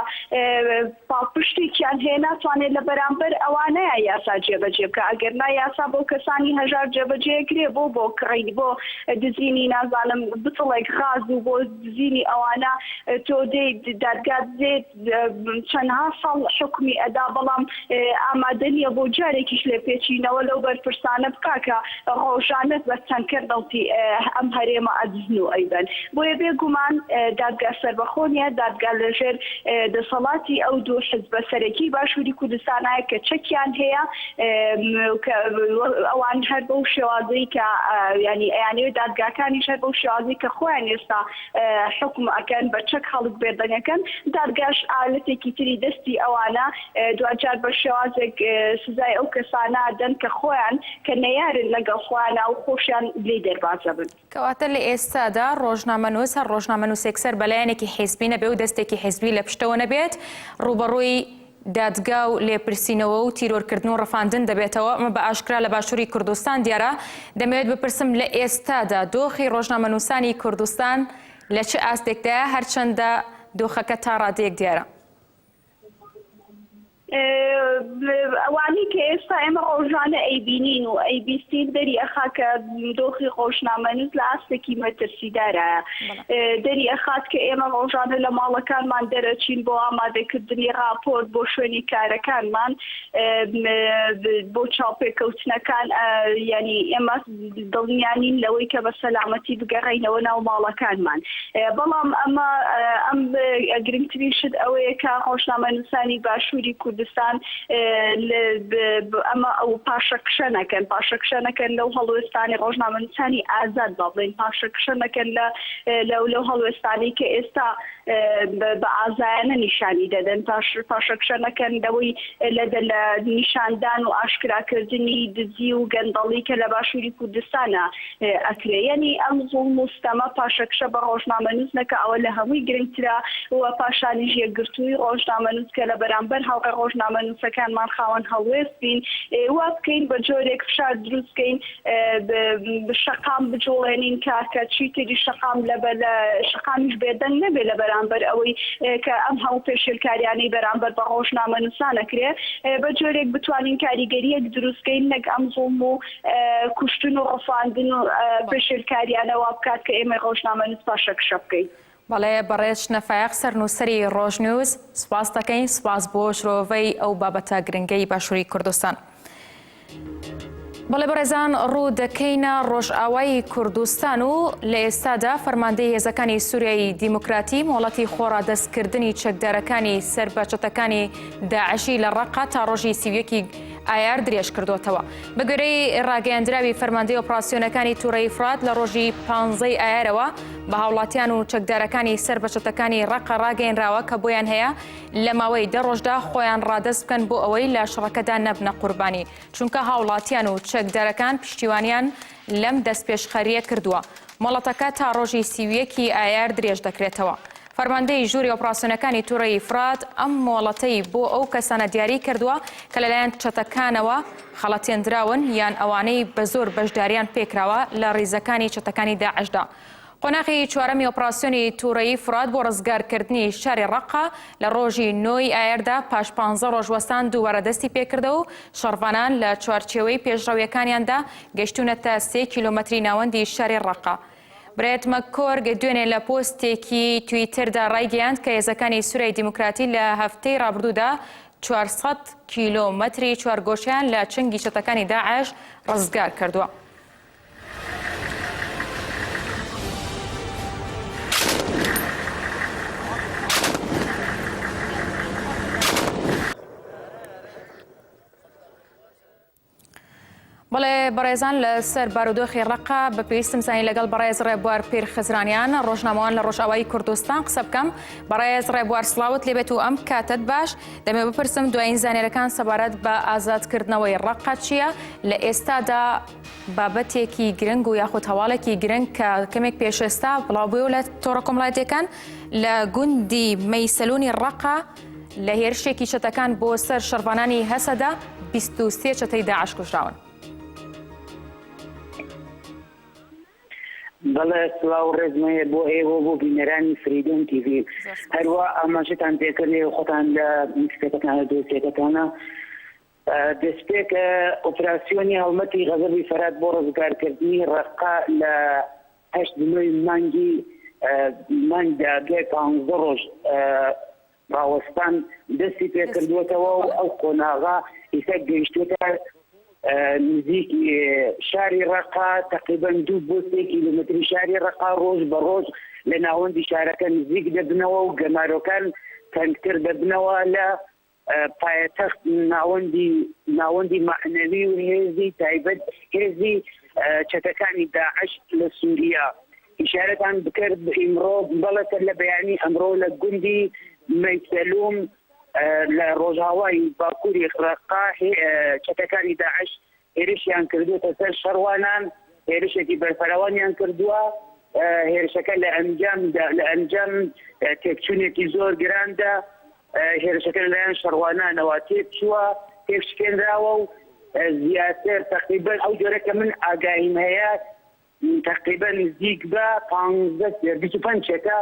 Speaker 8: پاڵپشتێکیان هەیە ناتوانێت لە بەرامبەر ئەوانەیە یاسا جێبەجێ بکە ئەگەر نا یاسا بۆ کەسانی هەژار جێبەجێ کرێ بۆ بۆ کڕین بۆ دزینی نازانم بتڵێک غاز و بۆ دزینی ئەوانە تۆ دێیت دادگات دێت. چەندها ساڵ حوکمی ئەدا بەڵام ئامادە نیە بۆ جارێکیش لێپێچینەوە لەو بەرپرسانە بکا کە ڕۆژانە بە تەنکەر نەوتی ئەم هەرێمە ئەدزن و ئەیبەن. بۆیە بێ گومان دادگا سەربەخۆ نیە، دادگا لە ژێر دەسەڵاتی ئەو دوو حزبە سەرەکی باشوری کوردستانایە کە چەکیان هەیە کە ئەوان هەر بەو شێوازەی کە یانی ئەیانەوێت دادگاکانیش هەر بەو شێوازەی کە خۆیان ئێستا حوکم ئەکەن بە چەک خەڵک بێدەنگ ئەکەن، دادگاش ئالەتێکی تری دەستی ئەوانە، دواجار بە شێوازێک سزای ئەو کەسانە ئەدەن کە خۆیان کە نەیارن لەگەڵ خۆیانا و خۆشیان لێی دەرباز ئەبن.
Speaker 1: کەواتە لە ئێستادا ڕۆژنامەنووس هەر ڕۆژنامەنووسێک سەر بە لایەنێکی حیزبی نەبێ و دەستێکی حیزبی لە پشتەوە نەبێت ڕووبەڕووی دادگا و لێپرسینەوە و تیرۆرکردن و ڕفاندن دەبێتەوە، ئەمە بە ئاشکرا لە باشووری کوردستان دیارە، دەمەوێت بپرسم لە ئێستادا دۆخی ڕۆژنامەنووسانی کوردستان لە چ ئاستێکدایە، هەرچەندە دۆخەکە تا ڕادەیەک دیارە؟
Speaker 8: ئەوانەی کە ئێستا ئێمە ڕۆژانە ئەیبینین و ئەیبیستین دەری ئەخا کە دۆخی ڕۆژنامەنووس لە ئاستێکی مەترسیدارایە. دەری ئەخات کە ئێمە ڕۆژانە لە ماڵەکانمان دەرەچین بۆ ئامادەکردنی ڕاپۆرت بۆ شوێنی کارەکانمان بۆ چاوپێکەوتنەکان یانی ئێمە دڵنیا نین لەوەی کە بە سەلامەتی بگەڕێینەوە ناو ماڵەکانمان بەڵام ئەمە ئەم گرنگترین شت ئەوەیە کە ڕۆژنامەنووسانی باشووری کوردستان ئەمە ئەو پاشەکشە نەکەن پاشەکشە نەکەن لەو هەڵوێستانی ڕۆژنامەنووسانی ئازاد با بڵێین پاشەکشە نەکەن لە لەو لەو هەڵوێستانی کە ئێستا بە ئازایانە نیشانی دەدەن پاشەکشە نەکەن لەوەی لە لە نیشاندان و ئاشکراکردنی دزی و گەندەڵی کە لە باشووری کوردستانە ئەکرێ یەنی ئەم زوڵم و ستەمە پاشەکشە بە ڕۆژنامەنووس نەکا ئەوە لە هەمووی گرنگترە و پاشانیش یەکگرتووی ڕۆژنامەنووس کە لە بەرامبەر هاوڕێ ڕۆژنامەنووسەکانمان خاوەن هەڵوێست بین وا بکەین بە جۆرێک فشار دروست بکەین شەقام بجوڵێنین کە کە چیتری شەقام لە لە شەقامیش بێدەنگ نەبێ لە بەرامبەر ئەوەی کە ئەم هەموو پێشێلکاریانەی بەرامبەر بە ڕۆژنامەنووسان ئەکرێ بە جۆرێک بتوانین کاریگەرییەک دروست کەین نەک ئەم زوڵم و کوشتن و ڕفاندن و پێشێلکاریانە وا بکات کە ئێمەی ڕۆژنامەنووس پاشەکشە بکەین.
Speaker 1: بەڵێ بەڕێز شنە فایەق سەرنووسەری ڕۆژنیوز سوپاست دەکەین، سوپاس بۆ شرۆڤەی ئەو بابەتە گرنگەی باشووری کوردستان. بەڵێ بەڕێزان ڕوو دەکەینە ڕۆژئاوای کوردستان و لە ئێستادا فەرماندەی هێزەکانی سووریای دیموکراتی مۆڵەتی خۆڕادەستکردنی چەکدارەکانی سەر بە چەتەکانی داعشی لە ڕەققە تا ڕۆژی 31 ئایار درێژ کردووەتەوە. بە گوێرەی ڕاگەیەندراوی فەرماندەی ئۆپراسیۆنەکانی توڕەیی فڕات لە ڕۆژی پانزەی ئایارەوە بە هاوڵاتیان و چەکدارەکانی سەر بە چەتەکانی ڕەققە ڕاگەیەنراوە کە بۆیان هەیە لە ماوەی دە ڕۆژدا خۆیان ڕادەست بکەن بۆ ئەوەی لە شەڕەکەدا نەبنە قوربانی چونکە هاوڵاتیان و چەکدارەکان پشتیوانیان لەم دەستپێشخەرییە کردووە. مۆڵەتەکە تا ڕۆژی 31 ی ئایار درێژ دەکرێتەوە. فەرماندەی ژووری ئۆپراسیۆنەکانی توڕەیی فڕات ئەم مۆڵەتەی بۆ ئەو کەسانە دیاری کردووە کە لەلایەن چەتەکانەوە خەڵەتێندراون یان ئەوانەی بە زۆر بەشداریان پێکراوە لە ڕیزەکانی چەتەکانی داعشدا. قۆناغی چوارەمی ئۆپراسیۆنی توڕەیی فڕات بۆ ڕزگارکردنی شاری ڕەققە لە ڕۆژی نۆ ی ئایاردا پاش پانزە ڕۆژ وەستان دووبارە دەستی پێکردەوە و شەڕڤانان لە چوارچێوەی پێشڕەوییەکانیاندا گەیشتوونەتە سێ کیلۆمەتری ناوەندی شاری ڕەققە. برێت مەککۆرگ دوێنێ لە پۆستێکی تویتەردا ڕایگەیاند کە هێزەکانی سوریای دیموکراتی لە هەفتەی ڕابردوودا 400 کیلۆمەتری چوارگۆشەیان لە چنگی چەتەکانی داعش ڕزگار کردووە. بەڵێ بەڕێزان لە سەر بارودۆخی ڕەقە بە پێویستم زانی لەگەڵ بەڕێز ڕێبوار پیر خزرانیان ڕۆژنامەوان لە ڕۆژئاوای کوردستان قسە بکەم بەڕێز ڕێبوار سڵاوت لێبێت و ئەم کاتت باش دەمێ بپرسم دوایین زانیارەکان سەبارەت بە ئازادکردنەوەی ڕەقە چییە لە ئێستادا بابەتێکی گرنگ و یاخود هەواڵێکی گرنگ کە کەمێک پێشێستا بڵاو بووە لە تۆڕە کۆمەڵایەتیەکان لە گوندی مەیسەلونی ڕەقە لە هێرشێکی چەتەکان بۆ سەر شەڕڤانانی هەسەدە 23 چەتەی داعش کوژراون.
Speaker 9: بەڵێ سڵاو و ڕێزم هەیە بۆ ئێوە بۆ بینەرانی فریدۆم تیڤی هەروا ئاماژەتان پێکرد ئێوە خۆتان لە میکسەکەتانە دۆسیەکەتانە دەستپێک ئۆپراسیۆنی هەڵمەتی غەزەبی فەرات بۆ ڕزگارکردنی ڕەققە لە هەشت نۆی مانگی مانگدا دوای پانزدە ڕۆژ. ڕاوەستان دەستی پێکردووەتەوە و ئەو قۆناغە ئیستا گەیشتووەتە نزیکی شاری ڕەقا تەقریبەن دوو بۆ سێ کیلۆمەتری شاری ڕەقا ڕۆژ بە ڕۆژ لە ناوەندی شارەکە نزیک دەبنەوە و گەمارۆکان تەنگتر دەبنەوە لە پایەتەخت ناوەندی ناوەندی مەعنەوی و هێزی تایبەت هێزی چەتەکانی داعش لە سووریا ئیشارەتان بکرد ئیمڕۆ بەڵێ سەر لە بەیانی ئەمڕۆ لە گوندی مەیسەلوم لە ڕۆژاوای باکووری ڕەققا چەتەکانی داعش هێرشیان کردووەتە سەر شەڕوانان، هێرشێکی بەرفراوانیان کردووە، هێرشەکە لە ئەنجامدا لە ئەنجام تێکچوونێکی زۆر گراندا هێرشەکە لەلایەن شەڕوانانەوە تێکچووە، تێکشکێنراوە و زیاتر تەقریبەن ئەو جۆرە کە من ئاگاهیم هەیە تەقریبەن نزیک بە پانزە 25 چەتە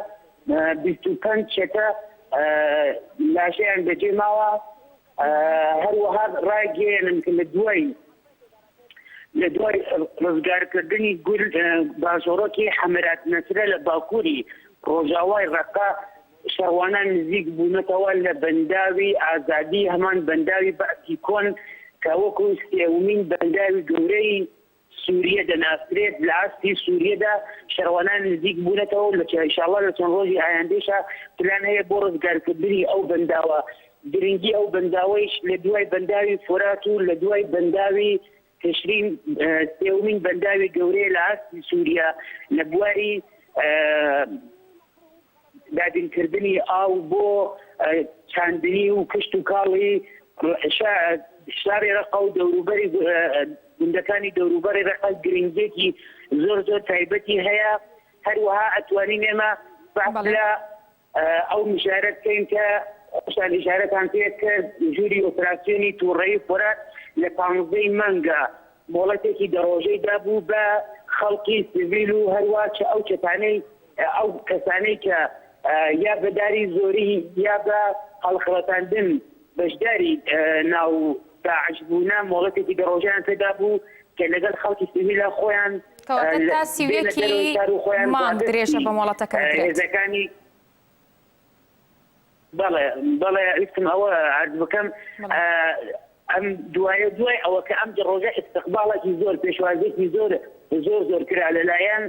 Speaker 9: 25 چەتە لاشەیان بەجێ ماوە هەروەها ڕایگەیەنم کە لە دوای لە دوای ڕزگارکردنی گول باژۆڕۆکی حەمرات نەسرە لە باکووری ڕۆژاوای ڕەقە شەڕوانان نزیک بوونەتەوە لە بەنداوی ئازادی هەمان بەنداوی بەعسی کۆن کە وەکو سێومین بەنداوی گەورەی سوریە دەناسرێت، لە ئاستی سوریەدا شەڕوانان نزیک بوونەتەوە و لە ئیشاڵڵا لە چەند ڕۆژی ئایندەیشا پلان هەیە بۆ ڕزگارکردنی ئەو بەنداوە، گرنگی ئەو بەنداوەیش لە دوای بەنداوی فورات و لە دوای بەنداوی تشرین سێومین بەنداوی گەورەیە لە ئاستی سوریە لە بواری دابینکردنی ئاو بۆ چاندنی و کشت و کاڵی شاری ڕەقە و دەوروبەری گوندەکانی دەوروبەری ڕەقە گرنگیەکی زۆر زۆر تایبەتی هەیە هەروەها ئەتوانین ئێمە باس لە ئەو مژارە بکەین کە خۆشان ئیشارەتان پێ کرد ژووری ئۆپراسیۆنی تووڕەیی خۆراک لە پانزەی مانگە مۆڵەتێکی دە ڕۆژەی دابوو بە خەڵکی سڤیل و هەروا چ ئەو چەتانەی ئەو کەسانەی کە یا بە داری زۆری یا بە هەڵخڵەتاندن بەشداری ناو داعش بوونە مۆڵەتێکی دە ڕۆژەیان پێدا بوو کە لەگەڵ خەڵکی سڤیلە خۆیان
Speaker 1: کەواتە تا
Speaker 9: بێنە دەرەوەی
Speaker 1: 31
Speaker 9: شار و خۆیان
Speaker 1: مانگ درێژە
Speaker 9: ڕادەستی
Speaker 1: بە مۆڵەتەکە بدرێت.
Speaker 9: هێزەکانی بەڵێ بەڵێ ویستم ئەوە عەرز بکەم
Speaker 1: بەڵێ.
Speaker 9: ئەم دوایە دوای ئەوە کە ئەم ڕۆژە ئیستقباڵێکی زۆر پێشوازێکی زۆر زۆر زۆر کرا لەلایەن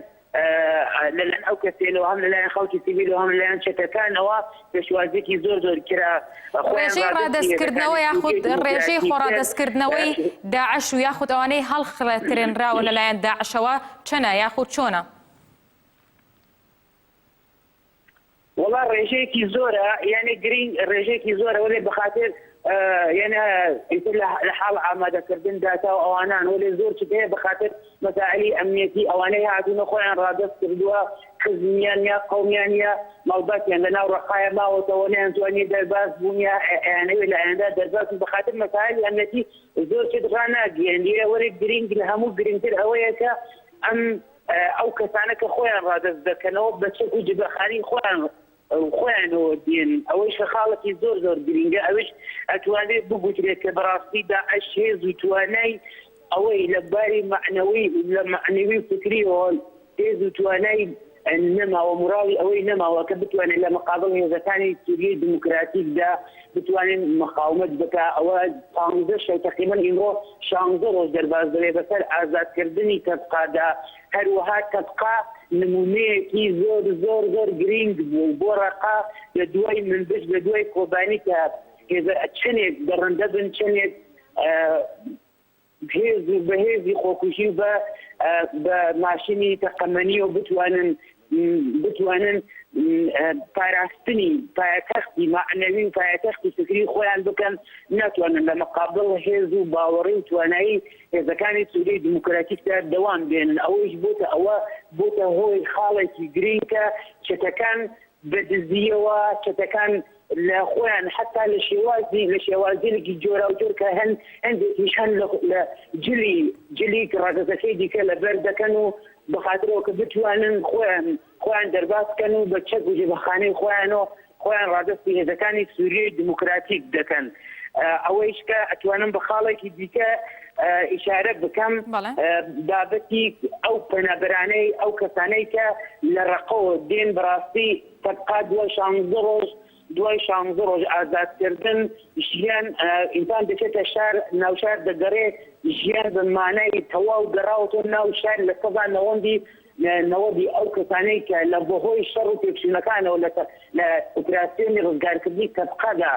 Speaker 9: لەلایەن ئەو کەسێلەوە هەم لەلایەن خەڵکی سیڤیل و هەم لەلایەن چەتەکانەوە پێشوازێکی زۆر زۆر کرا خۆیان
Speaker 1: ڕێژەی
Speaker 9: ڕادەستی
Speaker 1: ڕادەستکردنەوە
Speaker 9: هێزەکانی
Speaker 1: یاخود
Speaker 9: سووریای
Speaker 1: ڕێژەی
Speaker 9: دیموکراتی کرد.
Speaker 1: خۆڕادەستکردنەوەی داعش و یاخود ئەوانەی هەڵخڵەترێنراوە لەلایەن داعشەوە چەنە یاخود چۆنە؟
Speaker 9: وەڵا ڕێژەیەکی زۆرە یانێ گرینگ ڕێژەیەکی زۆرە وەلێ بەخاتر یانە ئیتر لە حاڵ ئامادەکردن داتا و ئەوانان وەلێ زۆر شت هەیە بەخاتر مەسائلی ئەمنیەتی ئەوانەی هاتوونە خۆیان ڕادەست کردووە خزمیان یا قەومیان یا ماڵباتیان لە ناو ڕەقایە ماوەتەوە نەیانتوانیە دەرباز بوون یا ئەیانەوێ لە ئایندە دەرباز بن بەخاتر مەسائلی ئەمنیەتی زۆر شت ڕاناگەیەنرێ وەلێ گرینگ لە هەموو گرینگتر ئەوەیە کە ئەم ئەو کەسانە کە خۆیان ڕادەست دەکەنەوە بە چەک و جبەخانەی خۆیان خۆیانەوە دێن ئەوەیش کە خاڵێکی زۆر زۆر گرینگە ئەویش ئەتوانرێت بگوترێت کە بەڕاستی داعش هێز و توانای ئەوەی لە باری مەعنەوی لە مەعنەوی و فکریەوە هێز و توانای نەماوە موراڵی ئەوەی نەماوە کە بتوانێت لە مقابڵ هێزەکانی سووریەی دیموکراتیکدا بتوانێت مقاومەت بکا ئەوە پانزە شەو تەقریبەن ئیمڕۆ شانزە ڕۆژ دەرباز دەبێ بەسەر ئازادکردنی تەبقادا هەروەها تەبقا نمونەیەکی زۆر زۆر زۆر گرینگ بوو بۆ ڕەقا لە دوای منبج لە دوای کۆبانی کە هێزە چەندێک دڕندە بن چەندێک هێز و بەهێزی خۆکوژی و بە بە ماشینی تەقەمەنیەوە بتوانن بتوانن پاراستنی پایەتەختی مەعنەوی و پایەتەختی فکری خۆیان بکەن ناتوانن لە مقابڵ هێز و باوەڕی و توانایی هێزەکانی سووریەی دیموکراتیکدا دەوام بێنن ئەوەیش بۆتە ئەوە بۆتە هۆی خاڵێکی گرینگ کە چەتەکان بە دزییەوە چەتەکان لە خۆیان حەتا لە شێوازی لە شێوازیلێکی جۆراوجۆر کە هەن هەندێکیش هەن لە لە جلی جلی ڕەگەزەکەی دیکە لەبەر دەکەن و بە خاترەوە کە بتوانن خۆیان خۆیان دەرباز بکەن و بە چەک و جبەخانەی خۆیانەوە خۆیان ڕادەستی هێزەکانی سووریەی دیموکراتیک دەکەن. ئەوەیش کە ئەتوانم بە خاڵێکی دیکە ئیشارە بکەم بابەتی ئەو پەنابەرانەی ئەو کەسانەی کە لە ڕەقەوە دێن بەڕاستی تەبقا دوای شانزدە ڕۆژ. دوای شانزە ڕۆژ ئازادکردن ژیان ئینسان دەچێتە شار ناوشار دەگەڕێ ژیان بە مانای تەواو گەڕاوەتەوە ناو شار لە سەدا نەوەندی نەوەدی ئەو کەسانەی کە لە بەهۆی شەڕ و تێکچوونەکانەوە لە لە ئۆپراسیۆنی ڕزگارکردنی تەبقەدا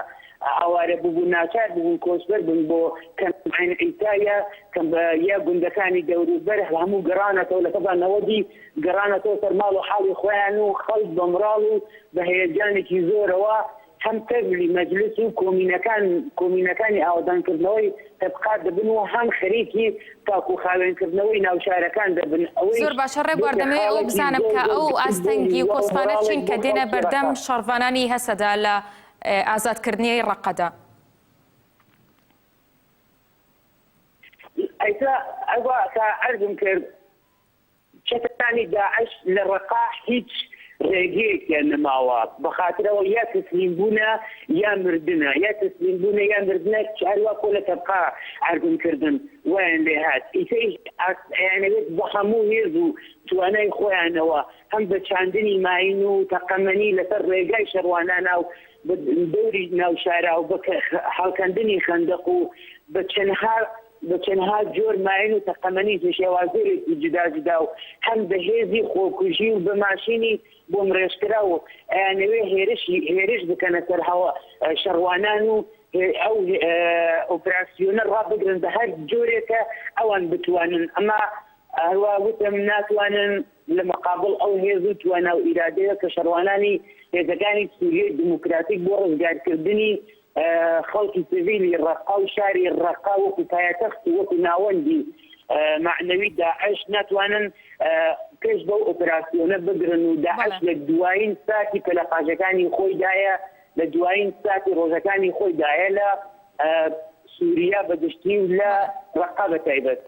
Speaker 9: ئاوارە ببوون ناچار ببوون کۆچبەر بن بۆ کەمپ عەین عیسا یا کەمپ یا گوندەکانی دەوروبەر هەموو گەڕانەتەوە لە سەدا نەوەدی گەڕانەتەوە سەر ماڵ و حاڵی خۆیان و خەڵک بە مڕاڵ و بە هەیەجانێکی زۆرەوە هەم تەڤلی مەجلس و کۆمینەکان کۆمینەکانی ئاوەدانکردنەوەی تەبقات دەبن و هەم خەریکی پاک و خاوێنکردنەوەی ناوشارەکان دەبن ئەوەیش
Speaker 1: زۆر باشە ڕێبوار
Speaker 9: بۆتە
Speaker 1: دەمەوێ ئەوە
Speaker 9: خاڵێکی
Speaker 1: بزانم
Speaker 9: زۆر
Speaker 1: کە
Speaker 9: زۆر
Speaker 1: ئەو
Speaker 9: گرنگ بۆ
Speaker 1: ئاستەنگی و
Speaker 9: هیوا و
Speaker 1: کۆسپانە
Speaker 9: مۆراڵێک
Speaker 1: چین
Speaker 9: بۆ
Speaker 1: کە دێنە
Speaker 9: خەڵکی
Speaker 1: بەردەم
Speaker 9: ڕەقە.
Speaker 1: شەڕڤانانی هەسەدە لە ئازادکردنی ڕەققەدا؟
Speaker 9: ئەیسا ئەوە کە عەرزم کرد چەتەکانی داعش لە ڕەقا هیچ ڕێگەیەکیان نەماوە بەخاترەوە یا تەسلیم بوونە یا مردنە یا تەسلیم بوونە یا مردنە هەروا کۆ لە تەبقا عەرزم کردن وایان لێ هات ئیسەیش ئەیانەوێت بە هەموو هێز و توانای خۆیانەوە هەم بە چاندنی ماین و تەقەمەنی لەسەر ڕێگای شەڕوانانا و بە دەوری ناوشارا و بە هەڵکەندنی خەندەق و بە چەندها بە چەندها جۆر ماین و تەقەمەنی بە شێوازێکی جودا جودا و هەم بە هێزی خۆکوژی و بە ماشینی بۆمڕێژکراو ئەیانەوێ هێرشی هێرش بکەنە سەر هەوا شەڕوانان و ئەو ئۆپراسیۆنە ڕابگرن بە هەر جۆرێکە ئەوان بتوانن ئەما هەروا وتم ناتوانن لە مەقابڵ ئەو هێز و توانا و ئیرادەیە کە شەڕوانانی هێزەکانی سووریەی دیموکراتیک بۆ ڕزگارکردنی خەڵکی سڤیلی ڕەققە و شاری ڕەققە وەکو پایەتەخت و وەکو ناوەندی مەعنەوی داعش ناتوانن پێش بەو ئۆپراسیۆنە بگرن و داعش لە دوایین ساتی پەلەقاژەکانی خۆیدایە لە دوایین ساتی ڕۆژەکانی خۆیدایە لە سووریا بە گشتی و لە ڕەققە بە تایبەت.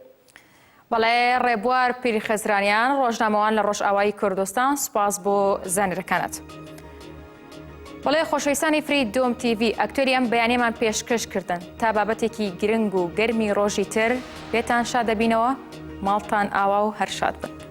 Speaker 1: بەڵێ ڕێبوار پیرخەزرانیان ڕۆژنامەوان لە ڕۆژئاوای کوردستان سوپاس بۆ زانیرەکانت. بەڵێ خۆشەویستانی فری دۆم تیVی ئەکتۆری ئەم بەیانیمان پێشکەش کردن تا بابەتێکی گرنگ و گەرمی ڕۆژی تر پێتان شاد دەبینەوە ماڵتان ئاوا و هەر شاد بن.